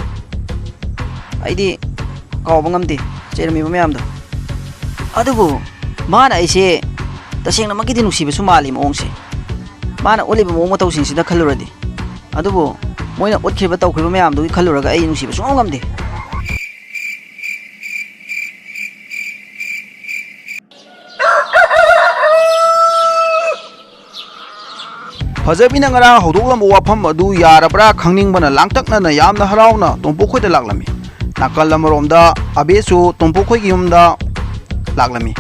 ꯑꯩꯗꯤ ꯀꯥꯎꯕ ꯉꯝꯗꯦ ꯆꯩꯔꯝꯃꯤꯕ ꯃꯌꯥꯝꯗꯣ꯫ ꯑꯗꯨꯕꯨ ꯃꯥꯅ ꯑꯩꯁꯦ ꯇꯁꯦꯡꯅꯃꯛꯀꯤꯗꯤ ꯅꯨꯡꯁꯤꯕꯁꯨ ꯃꯥꯜꯂꯤ ꯃꯑꯣꯡꯁꯦ꯫ ꯃꯥꯅ ꯎꯠꯂꯤꯕ ꯃꯑꯣꯡ ꯃꯇꯧꯁꯤꯡꯁꯤꯗ ꯈꯜꯂꯨꯔꯗꯤ꯫ ꯑꯗꯨꯕꯨ ꯃꯣꯏꯅ ꯎꯠꯈ꯭ꯔꯤꯕ ꯇꯧꯈ꯭ꯔꯤꯕ ꯃꯌꯥꯝꯗꯨꯒꯤ ꯈꯜꯂꯨꯔꯒ ꯑꯩ ꯅꯨꯡꯁꯤꯕ ꯁꯨꯡꯉꯝ ꯉꯝꯗꯦ꯫ ꯐꯖꯕꯤꯅ ꯉꯔꯥꯡ ꯍꯧꯗꯣꯛꯂꯝꯕ ꯋꯥꯐꯝ ꯑꯗꯨ ꯌꯥꯔꯕ꯭ꯔꯥ ꯈꯪꯅꯤꯡꯕꯅ ꯂꯥꯡꯇꯛꯅꯅ ꯌꯥꯝꯅ ꯍꯔꯥꯎꯅ ꯇꯣꯝꯄꯣꯛꯈꯣꯏꯗ ꯂꯥꯛꯂꯝꯃꯤ꯫ ꯅꯥꯀꯜ ꯑꯃꯔꯣꯝꯗ ꯑꯕꯦꯁꯨ ꯇꯣꯝꯄꯣꯛꯈꯣꯏꯒꯤ ꯌꯨꯝꯗ ꯂꯥꯛꯂꯝꯃꯤ꯫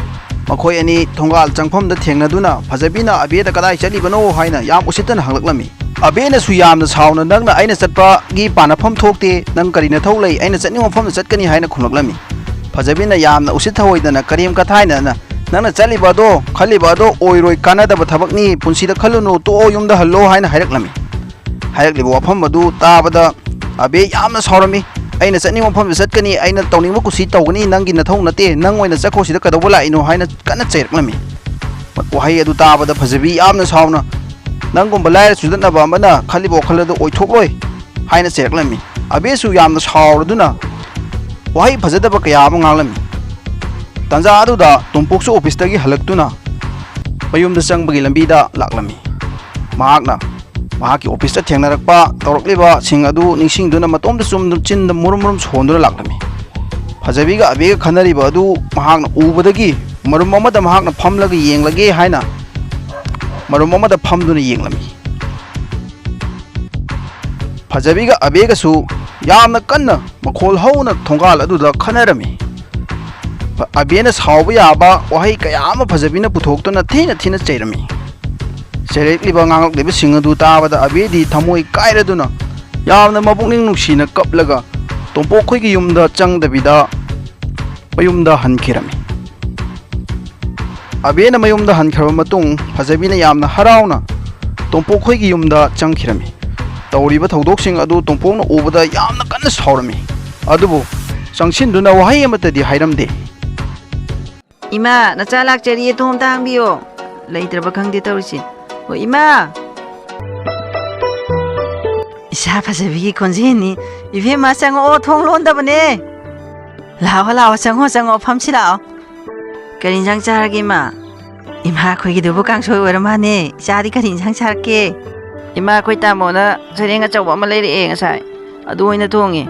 ꯃꯈꯣꯏ ꯑꯅꯤ ꯊꯣꯡꯒꯥꯜ ꯆꯪꯐꯝꯗ ꯊꯦꯡꯅꯗꯨꯅ ꯐꯖꯕꯤꯅ ꯑꯕꯦꯗ "ꯀꯗꯥꯏ ꯆꯠꯂꯤꯕꯅꯣ?" ꯍꯥꯏꯅ ꯌꯥꯝ ꯎꯁꯤꯠꯇꯅ ꯍꯪꯂꯛꯂꯝꯃꯤ꯫ ꯑꯕꯦꯅꯁꯨ ꯌꯥꯝꯅ ꯁꯥꯎꯅ, "ꯅꯪꯅ ꯑꯩꯅ ꯆꯠꯄꯒꯤ ꯄꯥꯟꯅꯐꯝ ꯊꯣꯛꯇꯦ, ꯅꯪ ꯀꯔꯤ ꯅꯊꯧ ꯂꯩ? ꯑꯩꯅ ꯆꯠꯅꯤꯡꯕ ꯃꯐꯝꯗ ꯆꯠꯀꯅꯤ" ꯍꯥꯏꯅ ꯈꯨꯝꯂꯛꯂꯝꯃꯤ꯫ ꯐꯖꯕꯤꯅ ꯌꯥꯝꯅ ꯎꯁꯤꯠ ꯊꯑꯣꯏꯗꯅ ꯀꯔꯦꯝ ꯀꯊꯥꯏꯅꯗꯅ, "ꯅꯪꯅ ꯆꯠꯂꯤꯕ ꯑꯗꯣ, ꯈꯜꯂꯤꯕ ꯑꯗꯣ ꯑꯣꯏꯔꯣꯏ, ꯀꯥꯟꯅꯗꯕ ꯊꯕꯛꯅꯤ, ꯄꯨꯟꯁꯤꯗ ꯈꯜꯂꯨꯅꯨ, ꯇꯣꯛꯑꯣ, ꯌꯨꯝꯗ ꯍꯜꯂꯣ" ꯍꯥꯏꯅ ꯍꯥꯏꯔꯛꯂꯝꯃꯤ꯫ ꯍꯥꯏꯔꯛꯂꯤꯕ ꯋꯥꯐꯝ ꯑꯗꯨ ꯇꯥꯕꯗ ꯑꯕꯦ ꯌꯥꯝꯅ ꯁꯥꯎꯔꯝꯃꯤ꯫ "ꯑꯩꯅ ꯆꯠꯅꯤꯡꯕ ꯃꯐꯝꯗ ꯆꯠꯀꯅꯤ, ꯑꯩꯅ ꯇꯧꯅꯤꯡꯕ ꯀꯨꯁꯤ ꯇꯧꯒꯅꯤ, ꯅꯪꯒꯤ ꯅꯊꯧ ꯅꯠꯇꯦ, ꯅꯪ ꯑꯣꯏꯅ ꯆꯠꯈꯣ, ꯁꯤꯗ ꯀꯩꯗꯧꯕ ꯂꯥꯛꯏꯅꯣ?" ꯍꯥꯏꯅ ꯀꯟꯅ ꯆꯩꯔꯛꯂꯝꯃꯤ꯫ ꯋꯥꯍꯩ ꯑꯗꯨ ꯇꯥꯕꯗ ꯐꯖꯕꯤ ꯌꯥꯝꯅ ꯁꯥꯎꯅ, "ꯅꯪꯒꯨꯝꯕ ꯂꯥꯏꯔ ꯆꯨꯗꯠꯅꯕ ꯑꯃꯅ ꯈꯜꯂꯤꯕ ꯋꯥꯈꯜ ꯑꯗꯨ ꯑꯣꯏꯊꯣꯛꯂꯣꯏ" ꯍꯥꯏꯅ ꯆꯩꯔꯛꯂꯝꯃꯤ꯫ ꯑꯕꯦꯁꯨ ꯌꯥꯝꯅ ꯁꯥꯎꯔꯗꯨꯅ ꯋꯥꯍꯩ ꯐꯖꯗꯕ ꯀꯌꯥ ꯑꯃ ꯉꯥꯡꯂꯝꯃꯤ꯫ ꯇꯥꯟꯖꯥ ꯑꯗꯨꯗ ꯇꯣꯝꯄꯣꯛꯁꯨ ꯑꯣꯐꯤꯁꯇꯒꯤ ꯍꯜꯂꯛꯇꯨꯅ ꯃꯌꯨꯝꯗ ꯆꯪꯕꯒꯤ ꯂꯝꯕꯤꯗ ꯂꯥꯛꯂꯝꯃꯤ꯫ ꯃꯍꯥꯛꯅ ꯃꯍꯥꯛꯀꯤ ꯑꯣꯐꯤꯁꯇ ꯊꯦꯡꯅꯔꯛꯄ ꯇꯧꯔꯛꯂꯤꯕꯁꯤꯡ ꯑꯗꯨ ꯅꯤꯡꯁꯤꯡꯗꯨꯅ ꯃꯇꯣꯝꯇ ꯆꯨꯝꯗꯨ-, ꯆꯤꯟꯗ ꯃꯨꯔꯨꯝ ꯃꯨꯔꯨꯝ ꯁꯣꯟꯗꯨꯅ ꯂꯥꯛꯂꯝꯃꯤ꯫ ꯐꯖꯕꯤꯒ ꯑꯕꯦꯒ ꯈꯟꯅꯔꯤꯕ ꯑꯗꯨ ꯃꯍꯥꯛꯅ ꯎꯕꯗꯒꯤ ꯃꯔꯨꯝ ꯑꯃꯗ ꯃꯍꯥꯛꯅ ꯐꯝꯂꯒ ꯌꯦꯡꯂꯒꯦ ꯍꯥꯏꯅ ꯃꯔꯨꯝ ꯑꯃꯗ ꯐꯝꯗꯨꯅ ꯌꯦꯡꯂꯝꯃꯤ꯫ ꯐꯖꯕꯤꯒ ꯑꯕꯦꯒꯁꯨ ꯌꯥꯝꯅ ꯀꯟꯅ ꯃꯈꯣꯜ ꯍꯧꯅ ꯊꯣꯡꯒꯥꯜ ꯑꯗꯨꯗ ꯈꯟꯅꯔꯝꯃꯤ꯫ ꯐ-, ꯑꯕꯦꯅ ꯁꯥꯎꯕ ꯌꯥꯕ ꯋꯥꯍꯩ ꯀꯌꯥ ꯑꯃ ꯐꯖꯕꯤꯅ ꯄꯨꯊꯣꯛꯇꯨꯅ ꯊꯤꯅ ꯊꯤꯅ ꯆꯩꯔꯝꯃꯤ꯫ ꯆꯩꯔꯛꯂꯤꯕ ꯉꯥꯡꯂꯛꯂꯤꯕꯁꯤꯡ ꯑꯗꯨ ꯇꯥꯕꯗ ꯑꯕꯦꯗꯤ ꯊꯃꯣꯏ ꯀꯥꯏꯔꯗꯨꯅ ꯌꯥꯝꯅ ꯃꯄꯨꯛꯅꯤꯡ ꯅꯨꯡꯁꯤꯅ ꯀꯞꯂꯒ ꯇꯣꯝꯄꯣꯛꯈꯣꯏꯒꯤ ꯌꯨꯝꯗ ꯆꯪꯗꯕꯤꯗ ꯃꯌꯨꯝꯗ ꯍꯟꯈꯤꯔꯝꯃꯤ꯫ ꯑꯕꯦꯅ ꯃꯌꯨꯝꯗ ꯍꯟꯈ꯭ꯔꯕ ꯃꯇꯨꯡ ꯐꯖꯕꯤꯅ ꯌꯥꯝꯅ ꯍꯔꯥꯎꯅ ꯇꯣꯝꯄꯣꯛꯈꯣꯏꯒꯤ ꯌꯨꯝꯗ ꯆꯪꯈꯤꯔꯝꯃꯤ꯫ ꯇꯧꯔꯤꯕ ꯊꯧꯗꯣꯛꯁꯤꯡ ꯑꯗꯨ ꯇꯣꯝꯄꯣꯛꯅ ꯎꯕꯗ ꯌꯥꯝꯅ ꯀꯟꯅ ꯁꯥꯎꯔꯝꯃꯤ꯫ ꯑꯗꯨꯕꯨ ꯆꯪꯁꯤꯟꯗꯨꯅ ꯋꯥꯍꯩ ꯑꯃꯠꯇꯗꯤ ꯍꯥꯏꯔꯝꯗꯦ꯫ "ꯏꯃꯥ, ꯅꯆꯥ ꯂꯥꯛꯆꯔꯤꯌꯦ, ꯊꯣꯡ ꯑꯝꯇ ꯍꯥꯡꯕꯤꯌꯣ꯫ ꯂꯩꯇ꯭ꯔꯕ ꯈꯪꯗꯦ ꯇꯧꯔꯤꯁꯦ꯫ ꯍꯣ, ꯏꯃꯥ!" ꯏꯆꯥ ꯐꯖꯕꯤꯒꯤ ꯈꯣꯟꯖꯦꯜꯅꯤ꯫ "ꯏꯕꯦꯝꯃ, ꯆꯪꯉꯛꯑꯣ, ꯊꯣꯡ ꯂꯣꯟꯗꯕꯅꯦ꯫ ꯂꯥꯛꯑꯣ, ꯂꯥꯛꯑꯣ, ꯆꯪꯉꯣ, ꯆꯪꯉꯣ, ꯐꯝꯁꯤ ꯂꯥꯛꯑꯣ꯫ ꯀꯔꯤ ꯏꯟꯁꯥꯡ ꯆꯥꯔꯒꯦ, ꯏꯃꯥ?" "ꯏꯃꯥ, ꯑꯩꯈꯣꯏꯒꯤꯗꯨꯕꯨ ꯀꯥꯡꯁꯣꯏ ꯑꯣꯏꯔ ꯃꯥꯅꯦ꯫ ꯏꯆꯥꯗꯤ ꯀꯔꯤ ꯏꯟꯁꯥꯡ ꯆꯥꯔꯛꯀꯦ?" "ꯏꯃꯥ, ꯑꯩꯈꯣꯏ ꯇꯥꯃꯣꯅ ꯁꯔꯦꯡ ꯑꯆꯧꯕ ꯑꯃ ꯂꯩꯔꯛꯑꯦ ꯉꯁꯥꯏ꯫ ꯑꯗꯨ ꯑꯣꯏꯅ ꯊꯣꯡꯉꯦ꯫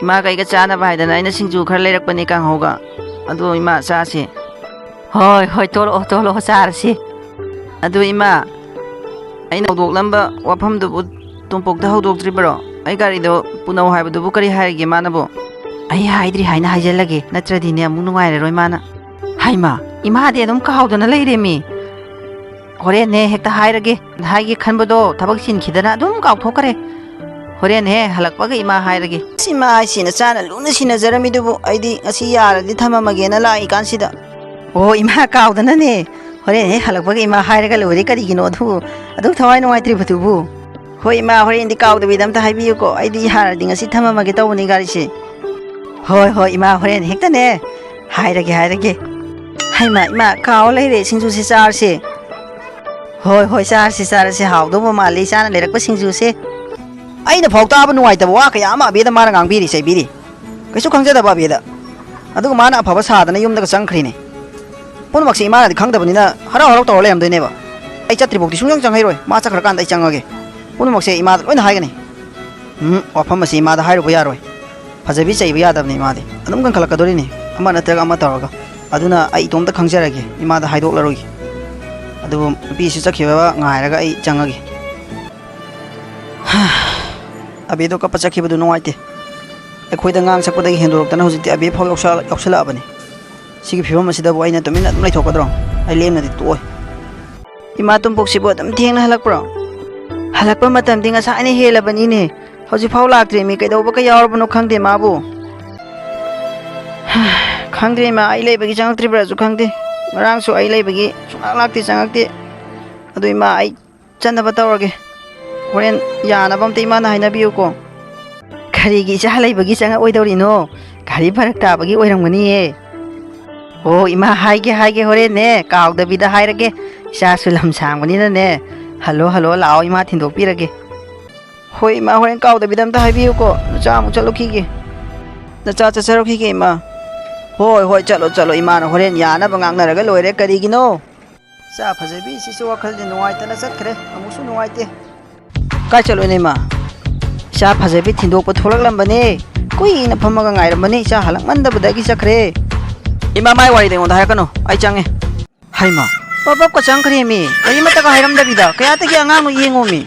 ꯏꯃꯥꯒ ꯑꯩꯒ ꯆꯥꯅꯕ ꯍꯥꯏꯗꯅ ꯑꯩꯅ ꯁꯤꯡꯖꯨ ꯈꯔ ꯂꯩꯔꯛꯄꯅꯦ, ꯀꯥꯡꯍꯧꯒ꯫ ꯑꯗꯨ ꯏꯃꯥ ꯆꯥꯁꯦ꯫" "ꯍꯣꯏ, ꯍꯣꯏ, ꯊꯣꯛꯂꯛꯑꯣ, ꯊꯣꯛꯂꯛꯑꯣ, ꯆꯥꯔꯁꯤ꯫ ꯑꯗꯨ ꯏꯃꯥ, ꯑꯩꯅ ꯍꯧꯗꯣꯛꯂꯝꯕ ꯋꯥꯐꯝꯗꯨꯕꯨ ꯇꯣꯝꯄꯣꯛꯇ ꯍꯧꯗꯣꯛꯇ꯭ꯔꯤꯕꯔꯣ? ꯑꯩ ꯒꯥꯔꯤꯗꯣ ꯄꯨꯅꯧ ꯍꯥꯏꯕꯗꯨꯕꯨ ꯀꯔꯤ ꯍꯥꯏꯔꯒꯦ ꯃꯥꯅꯕꯨ? ꯑꯩ ꯍꯥꯏꯗ꯭ꯔꯤ ꯍꯥꯏꯅ ꯍꯥꯏꯖꯜꯂꯒꯦ, ꯅꯠꯇ꯭ꯔꯗꯤꯅꯦ ꯑꯃꯨꯛ ꯅꯨꯡꯉꯥꯏꯔꯔꯣꯏ ꯃꯥꯅ꯫ ꯍꯩꯃꯥ, ꯏꯃꯥꯗꯤ ꯑꯗꯨꯝ ꯀꯥꯎꯗꯅ ꯂꯩꯔꯦꯃꯤ꯫ ꯍꯣꯔꯦꯟꯅꯦ ꯍꯦꯛꯇ ꯍꯥꯏꯔꯒꯦ꯫ ꯍꯥꯏꯒꯦ ꯈꯟꯕꯗꯣ ꯊꯕꯛ ꯆꯤꯟꯈꯤꯗꯅ ꯑꯗꯨꯝ ꯀꯥꯎꯊꯣꯛꯈ꯭ꯔꯦ꯫ ꯍꯣꯔꯦꯟ ꯍꯦ ꯍꯜꯂꯛꯄꯒ ꯏꯃꯥ ꯍꯥꯏꯔꯒꯦ꯫ ꯑꯁ, ꯏꯃꯥ ꯍꯥꯏꯁꯤ ꯅꯆꯥꯅ ꯂꯨꯅ ꯁꯤꯟꯅꯖꯔꯝꯃꯤꯗꯨꯕꯨ ꯑꯩꯗꯤ ꯉꯁꯤ ꯌꯥꯔꯗꯤ ꯊꯝꯃꯝꯃꯒꯦꯅ ꯂꯥꯛꯏ ꯀꯥꯟꯁꯤꯗ꯫ ꯑꯣ ꯏꯃꯥ, ꯀꯥꯎꯗꯅꯅꯦ꯫ ꯍꯣꯔꯦꯟ ꯍꯦꯛ ꯍꯜꯂꯛꯄꯒ ꯏꯃꯥ ꯍꯥꯏꯔꯒ ꯂꯣꯏꯔꯦ, ꯀꯔꯤꯒꯤꯅꯣ ꯑꯗꯨꯕꯨ? ꯑꯗꯨꯛ ꯊꯋꯥꯏ ꯅꯨꯡꯉꯥꯏꯇ꯭ꯔꯤꯕꯗꯨꯕꯨ꯫ ꯍꯣꯏ ꯏꯃꯥ, ꯍꯣꯔꯦꯟꯗꯤ ꯀꯥꯎꯗꯕꯤꯗ ꯑꯝꯇ ꯍꯥꯏꯕꯤꯌꯨꯀꯣ, ꯑꯩꯗꯤ ꯌꯥꯔꯗꯤ ꯉꯁꯤ ꯊꯝꯃꯝꯃꯒꯦ ꯇꯧꯕꯅꯤ ꯒꯥꯔꯤꯁꯦ꯫ ꯍꯣꯏ ꯍꯣꯏ ꯏꯃꯥ, ꯍꯣꯔꯦꯟ ꯍꯦꯛꯇꯅꯦ ꯍꯥꯏꯔꯒꯦ, ꯍꯥꯏꯔꯒꯦ꯫ ꯍꯩꯃꯥ ꯏꯃꯥ, ꯀꯥꯎ ꯂꯩꯔꯦ, ꯁꯤꯡꯖꯨꯁꯦ ꯆꯥꯔꯁꯦ꯫ ꯍꯣꯏ ꯍꯣꯏ, ꯆꯥꯔꯁꯤ ꯆꯥꯔꯁꯤ, ꯍꯥꯎꯗꯧꯕ ꯃꯥꯜꯂꯤ ꯏꯆꯥꯅ ꯂꯩꯔꯛꯄ ꯁꯤꯡꯖꯨꯁꯦ꯫ ꯑꯩꯅ ꯐꯥꯎ ꯇꯥꯕ ꯅꯨꯡꯉꯥꯏꯇꯕ ꯋꯥ ꯀꯌꯥ ꯑꯃ ꯑꯕꯦꯗ ꯃꯥꯅ ꯉꯥꯡꯕꯤꯔꯤ ꯆꯩꯕꯤꯔꯤ꯫ ꯀꯩꯁꯨ ꯈꯪꯖꯗꯕ ꯑꯕꯦꯗ꯫ ꯑꯗꯨꯒ ꯃꯥꯅ ꯑꯐꯕ ꯁꯥꯗꯅ ꯌꯨꯝꯗꯒ ꯆꯪꯈ꯭ꯔꯤꯅꯦ꯫ ꯄꯨꯝꯅꯃꯛꯁꯦ ꯏꯃꯥꯅꯗꯤ ꯈꯪꯗꯕꯅꯤꯅ ꯍꯔꯥꯎ ꯍꯔꯥꯎ ꯇꯧꯔ ꯂꯩꯔꯝꯗꯣꯏꯅꯦꯕ꯫ ꯑꯩ ꯆꯠꯇ꯭ꯔꯤꯐꯥꯎꯗꯤ ꯁꯨꯡꯆꯪ ꯆꯪꯍꯩꯔꯣꯏ, ꯃꯥ ꯆꯠꯈ꯭ꯔꯀꯥꯟꯗ ꯑꯩ ꯆꯪꯉꯒꯦ꯫ ꯄꯨꯝꯅꯃꯛꯁꯦ ꯏꯃꯥꯗ ꯂꯣꯏꯅ ꯍꯥꯏꯒꯅꯤ꯫ ꯎꯝ, ꯋꯥꯐꯝ ꯑꯁꯤ ꯏꯃꯥꯗ ꯍꯥꯏꯔꯨꯕ ꯌꯥꯔꯣꯏ꯫ ꯐꯖꯕꯤ ꯆꯩꯕ ꯌꯥꯗꯕꯅꯤ ꯏꯃꯥꯗꯤ꯫ ꯑꯗꯨꯝ ꯀꯟꯈꯠꯂꯛꯀꯗꯣꯔꯤꯅꯤ, ꯑꯃ ꯅꯠꯇ꯭ꯔꯒ ꯑꯃ ꯇꯧꯔꯒ꯫ ꯑꯗꯨꯅ ꯑꯩ ꯏꯇꯣꯝꯇ ꯈꯪꯖꯔꯒꯦ, ꯏꯃꯥꯗ ꯍꯥꯏꯗꯣꯛꯂꯔꯣꯏꯒꯦ꯫ ꯑꯗꯨꯕꯨ ꯅꯨꯄꯤꯁꯤ ꯆꯠꯈꯤꯕ ꯉꯥꯏꯔꯒ ꯑꯩ ꯆꯪꯉꯒꯦ꯫ ꯑꯕꯦꯗꯣ ꯀꯞꯄ ꯆꯠꯈꯤꯕꯗꯨ ꯅꯨꯡꯉꯥꯏꯇꯦ꯫ ꯑꯩꯈꯣꯏꯗ ꯉꯥꯡ ꯁꯛꯄꯗꯒꯤ ꯍꯦꯟꯗꯣꯔꯛꯇꯅ ꯍꯧꯖꯤꯛꯇꯤ ꯑꯕꯦ ꯐꯥꯎ ꯌꯥꯎꯁꯜ-, ꯌꯥꯎꯁꯜꯂꯛꯑꯕꯅꯤ꯫ ꯁꯤꯒꯤ ꯐꯤꯕꯝ ꯑꯁꯤꯗꯕꯨ ꯑꯩꯅ ꯇꯨꯃꯤꯟꯅ ꯑꯗꯨꯝ ꯂꯩꯊꯣꯛꯀꯗ꯭ꯔꯣ? ꯑꯩ ꯂꯦꯝꯅꯗꯤ ꯇꯣꯛꯑꯣꯏ꯫ ꯏꯃꯥ ꯇꯣꯝꯄꯣꯛꯁꯤꯕꯨ ꯑꯗꯨꯝ ꯊꯦꯡꯅ ꯍꯜꯂꯛꯄ꯭ꯔꯣ? ꯍꯜꯂꯛꯄ ꯃꯇꯝꯗꯤ ꯉꯁꯥꯏꯅ ꯍꯦꯜꯂꯕꯅꯤꯅꯦ꯫ ꯍꯧꯖꯤꯛꯐꯥꯎ ꯂꯥꯛꯇ꯭ꯔꯤꯃꯤ, ꯀꯩꯗꯧꯕꯒ ꯌꯥꯎꯔꯕꯅꯣ ꯈꯪꯗꯦ ꯃꯥꯕꯨ꯫ ꯈꯪꯗ꯭ꯔꯦ ꯏꯃꯥ, ꯑꯩ ꯂꯩꯕꯒꯤ ꯆꯪꯉꯛꯇ꯭ꯔꯤꯕ꯭ꯔꯥꯁꯨ ꯈꯪꯗꯦ꯫ ꯉꯔꯥꯡꯁꯨ ꯑꯩ ꯂꯩꯕꯒꯤ ꯁꯨꯡꯂꯥꯛ ꯂꯥꯛꯇꯦ, ꯆꯪꯉꯛꯇꯦ꯫ ꯑꯗꯨ ꯏꯃꯥ, ꯑꯩ ꯆꯠꯅꯕ ꯇꯧꯔꯒꯦ꯫ ꯍꯣꯔꯦꯟ ꯌꯥꯅꯕ ꯑꯝꯇ ꯏꯃꯥꯅ ꯍꯥꯏꯅꯕꯤꯌꯨꯀꯣ꯫ ꯀꯔꯤꯒꯤ ꯏꯆꯥ ꯂꯩꯕꯒꯤ ꯆꯪꯉꯛꯑꯣꯏꯗꯧꯔꯤꯅꯣ? ꯒꯥꯔꯤ ꯐꯔꯛ ꯇꯥꯕꯒꯤ ꯑꯣꯏꯔꯝꯒꯅꯤꯌꯦ꯫ ꯑꯣ ꯏꯃꯥ, ꯍꯥꯏꯒꯦ ꯍꯥꯏꯒꯦ, ꯍꯣꯔꯦꯟꯅꯦ ꯀꯥꯎꯗꯕꯤꯗ ꯍꯥꯏꯔꯒꯦ꯫ ꯏꯆꯥꯁꯨ ꯂꯝ ꯁꯥꯡꯕꯅꯤꯅꯅꯦ, ꯍꯜꯂꯣ ꯍꯜꯂꯣ ꯂꯥꯛꯑꯣ, ꯏꯃꯥ ꯊꯤꯟꯗꯣꯛꯄꯤꯔꯒꯦ꯫ ꯍꯣꯏ ꯏꯃꯥ, ꯍꯣꯔꯦꯟ ꯀꯥꯎꯗꯕꯤꯗ ꯑꯝꯇ ꯍꯥꯏꯕꯤꯌꯨꯀꯣ, ꯅꯆꯥ ꯑꯃꯨꯛ ꯆꯠꯂꯨꯈꯤꯒꯦ꯫ ꯅꯆꯥ ꯆꯠꯆꯔꯨꯈꯤꯒꯦ ꯏꯃꯥ꯫ ꯍꯣꯏ ꯍꯣꯏ, ꯆꯠꯂꯣ ꯆꯠꯂꯣ, ꯏꯃꯥꯅ ꯍꯣꯔꯦꯟ ꯌꯥꯅꯕ ꯉꯥꯡꯅꯔꯒ ꯂꯣꯏꯔꯦ꯫ ꯀꯔꯤꯒꯤꯅꯣ? ꯏꯆꯥ ꯐꯖꯕꯤꯁꯤꯁꯨ ꯋꯥꯈꯜꯁꯦ ꯅꯨꯡꯉꯥꯏꯇꯅ ꯆꯠꯈ꯭ꯔꯦ, ꯑꯃꯨꯛꯁꯨ ꯅꯨꯡꯉꯥꯏꯇꯦ꯫ ꯀꯥꯏ ꯆꯠꯂꯨꯏꯅꯣ ꯏꯃꯥ? ꯏꯆꯥ ꯐꯖꯕꯤ ꯊꯤꯟꯗꯣꯛꯄ ꯊꯣꯛꯂꯛꯂꯝꯕꯅꯦ꯫ ꯀꯨꯏꯅ ꯐꯝꯃꯒ ꯉꯥꯏꯔꯝꯕꯅꯦ, ꯏꯆꯥ ꯍꯜꯂꯛꯃꯟꯗꯕꯗꯒꯤ ꯆꯠꯈ꯭ꯔꯦ꯫ ꯏꯃꯥ, ꯃꯥꯏ ꯋꯥꯔꯤꯗ ꯑꯩꯉꯣꯟꯗ ꯍꯥꯏꯔꯛꯀꯅꯨ, ꯑꯩ ꯆꯪꯉꯦ꯫ ꯍꯩꯃꯥ, ꯄꯞ ꯄꯞꯀ ꯆꯪꯈ꯭ꯔꯦꯃꯤ, ꯀꯔꯤꯃꯠꯇꯒ ꯍꯥꯏꯔꯝꯗꯕꯤꯗ꯫ ꯀꯌꯥꯗꯒꯤ ꯑꯉꯥꯡꯅꯣ ꯌꯦꯡꯉꯣꯃꯤ꯫